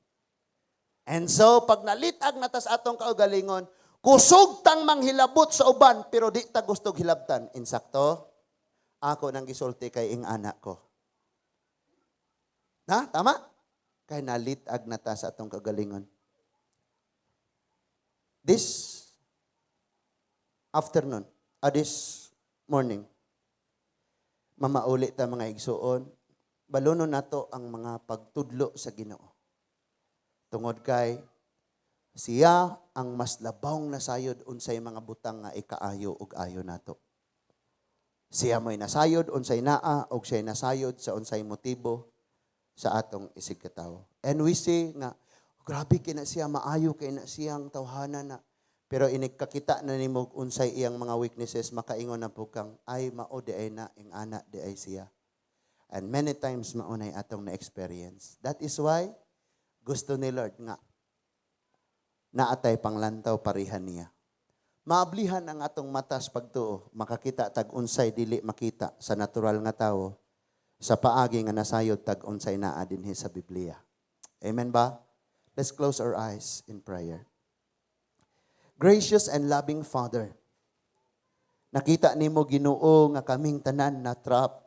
And so, pag nalitag na tas atong kaugalingon, kusog tang manghilabot sa uban, pero di ta gustog hilabtan. Insakto? Ako nang gisulti kay ing anak ko. Na? Tama? Kay nalitag na ta sa atong kaugalingon. This afternoon, this morning, mamauli ta, mga igsuon, balunon nato ang mga pagtudlo sa Ginoo. Tungod kay siya ang mas labawng nasayod unsay mga butang nga ikaayo ug ayo nato. Siya mo'y nasayod unsay naa ug siya'y nasayod sa unsay motibo sa atong isig katawo. And we see nga grabe kay na siya, maayo kay na siyang tawhana na. Pero inig kakita na nimo unsay iyang mga weaknesses, makaingon na po kang, "Ay, mao di ay na, ing ana di ay siya." And many times mao nay atong na-experience. That is why gusto ni Lord nga naatay panglantaw pareha niya. Maablihan ang atong matas pagtuo, makakita tag unsay dili makita sa natural nga tawo sa paagi nga nasayod tag unsay naa dinhi sa Biblia. Amen ba? Let's close our eyes in prayer. Gracious and loving Father, nakita nimo, Ginoo, nga kaming tanan na trap,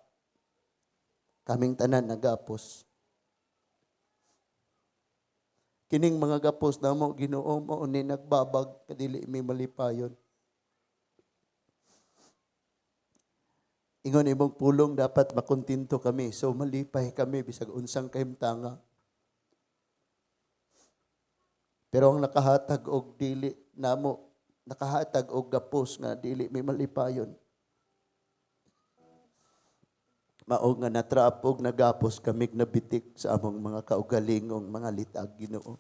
kaming tanan nagapos. Kining mga gapos namo, Ginoo, mao ni nagbabag kadili mi malipayon. Ingon imong pulong, dapat makontento kami. So malipay kami bisag unsang kahimtanga. Pero ang nakahatag og dili namo, nakahatag og gapos nga dili mi malipayon, mao nga natrap og nagapos kami, nabitik sa among mga kaugalingong mga litag, Ginoo.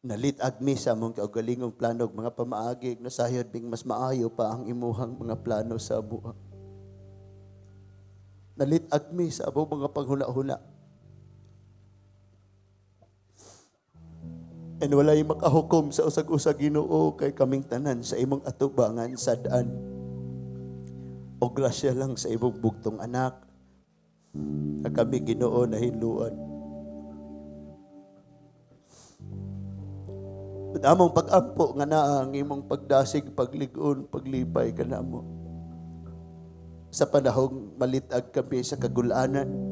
Nalitag mi sa among kaugalingong plano ug mga pamaagi, nasayod bing mas maayo pa ang imuhang mga plano sa amuha. Nalitag mi sa among mga panghuna-huna. And walay makahukom sa usag-usag, Ginoo, kay kaming tanan sa imong atubangan sad-an. O grasya lang sa imong bugtong anak na kami, Ginoo, nahinluan. But among pag-ampo nga naa ang imong pagdasig, paglig-on, paglipay kanamo. Sa panahong malitag kami sa kagulanan,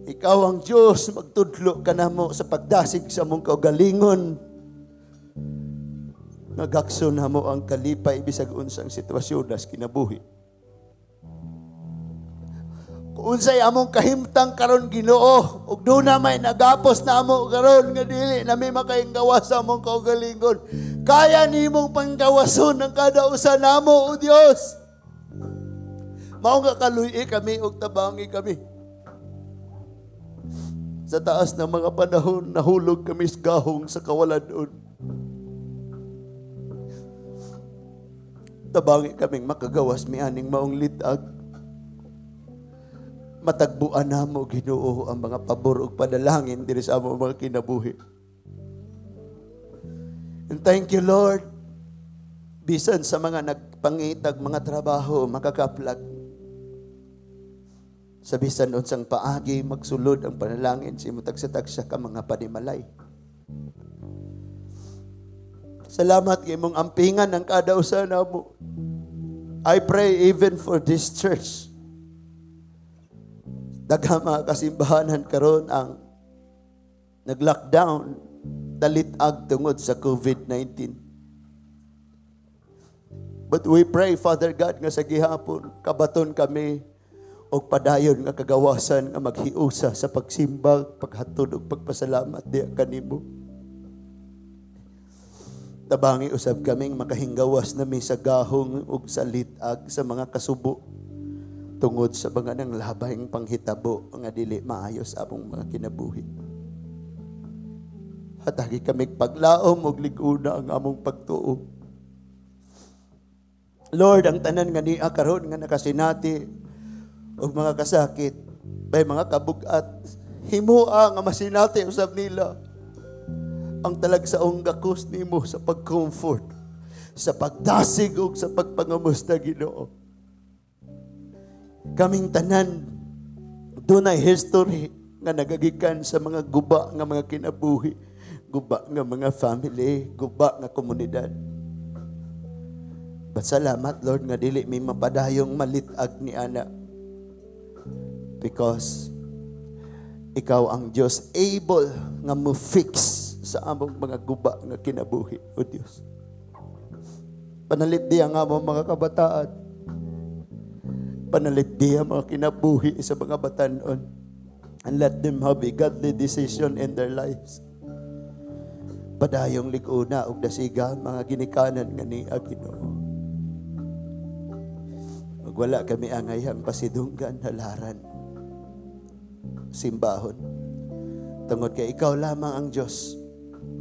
ikaw ang Diyos, magtudlo ka namo sa pagdasig sa among kaugalingon. Nagakso namo ang kalipay bisag unsang sitwasyon nas kinabuhi. Kung unsay among kahimtang karon, Ginoo, ug duna may nagapos na amo karon nga dili nami makainggawas sa among kaugalingon, kaya nimong panggawason ang kada usa namo, o Dios. Mao nga kaluy kami ug tabangi kami. Sa taas ng mga panahon, nahulog kami sa gahong sa kawalan-on. Tabangi kaming makagawas mi aning maong litag. Matagbuan namo, Ginoo, ang mga pabor ug panalangin diri sa among mga kinabuhi. And thank you, Lord. Bisan sa mga nagpangitag mga trabaho, makakaplag. Sa bisan unsang paagi, magsulod ang panalangin sa imong tagsa-tagsa ka mga panimalay. Salamat kay imong ampingan ang kada usa namo. I pray even for this church. Daghang mga kasimbahanan karon ang nag-lockdown, dalit-ag tungod sa COVID-19. But we pray, Father God, nga sa gihapon, kabaton kami og padayon nga kagawasan nga maghiusa sa pagsimba, paghatod ug pagpasalamat diha kanimo. Tabangi usab kaming makahingawas nami sa gahong ug sa lit-ag sa mga kasubo tungod sa mga nanglabayng panghitabo nga dili maayo sa among mga kinabuhi. Hatagi kami paglaom ug lig-una ang among pagtuo. Lord, ang tanan nga niya karon nga nakasinati og mga kasakit, bay mga kabugat, himoa nga masinati usab nila ang talagsaong gakos nimo sa pag-comfort, sa pagdasig ug sa pagpangamusta, Ginoo. Kaming tanan dunay history nga nagagikan sa mga guba nga mga kinabuhi, guba nga mga family, guba nga komunidad. But salamat, Lord, nga dili mi mapadayong malitag ni ana. Because ikaw ang Diyos able nga mo fix sa among mga guba nga kinabuhi, O Diyos. Panalipdi ang among mga kabataan. Panalipdi ang mga kinabuhi sa mga batanon. And let them have a godly decision in their lives. Padayong lig-una og dasiga ang mga ginikanan nga niya, Ginoo. Magwala kami angay ang pasidunggan, halaran, simbahon. Tungod kay ikaw lamang ang Diyos,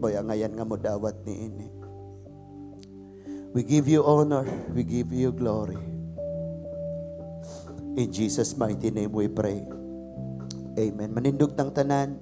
boy angayan nga mo dawat ni ini. We give you honor, we give you glory. In Jesus' mighty name we pray. Amen. Manindog tang tanan.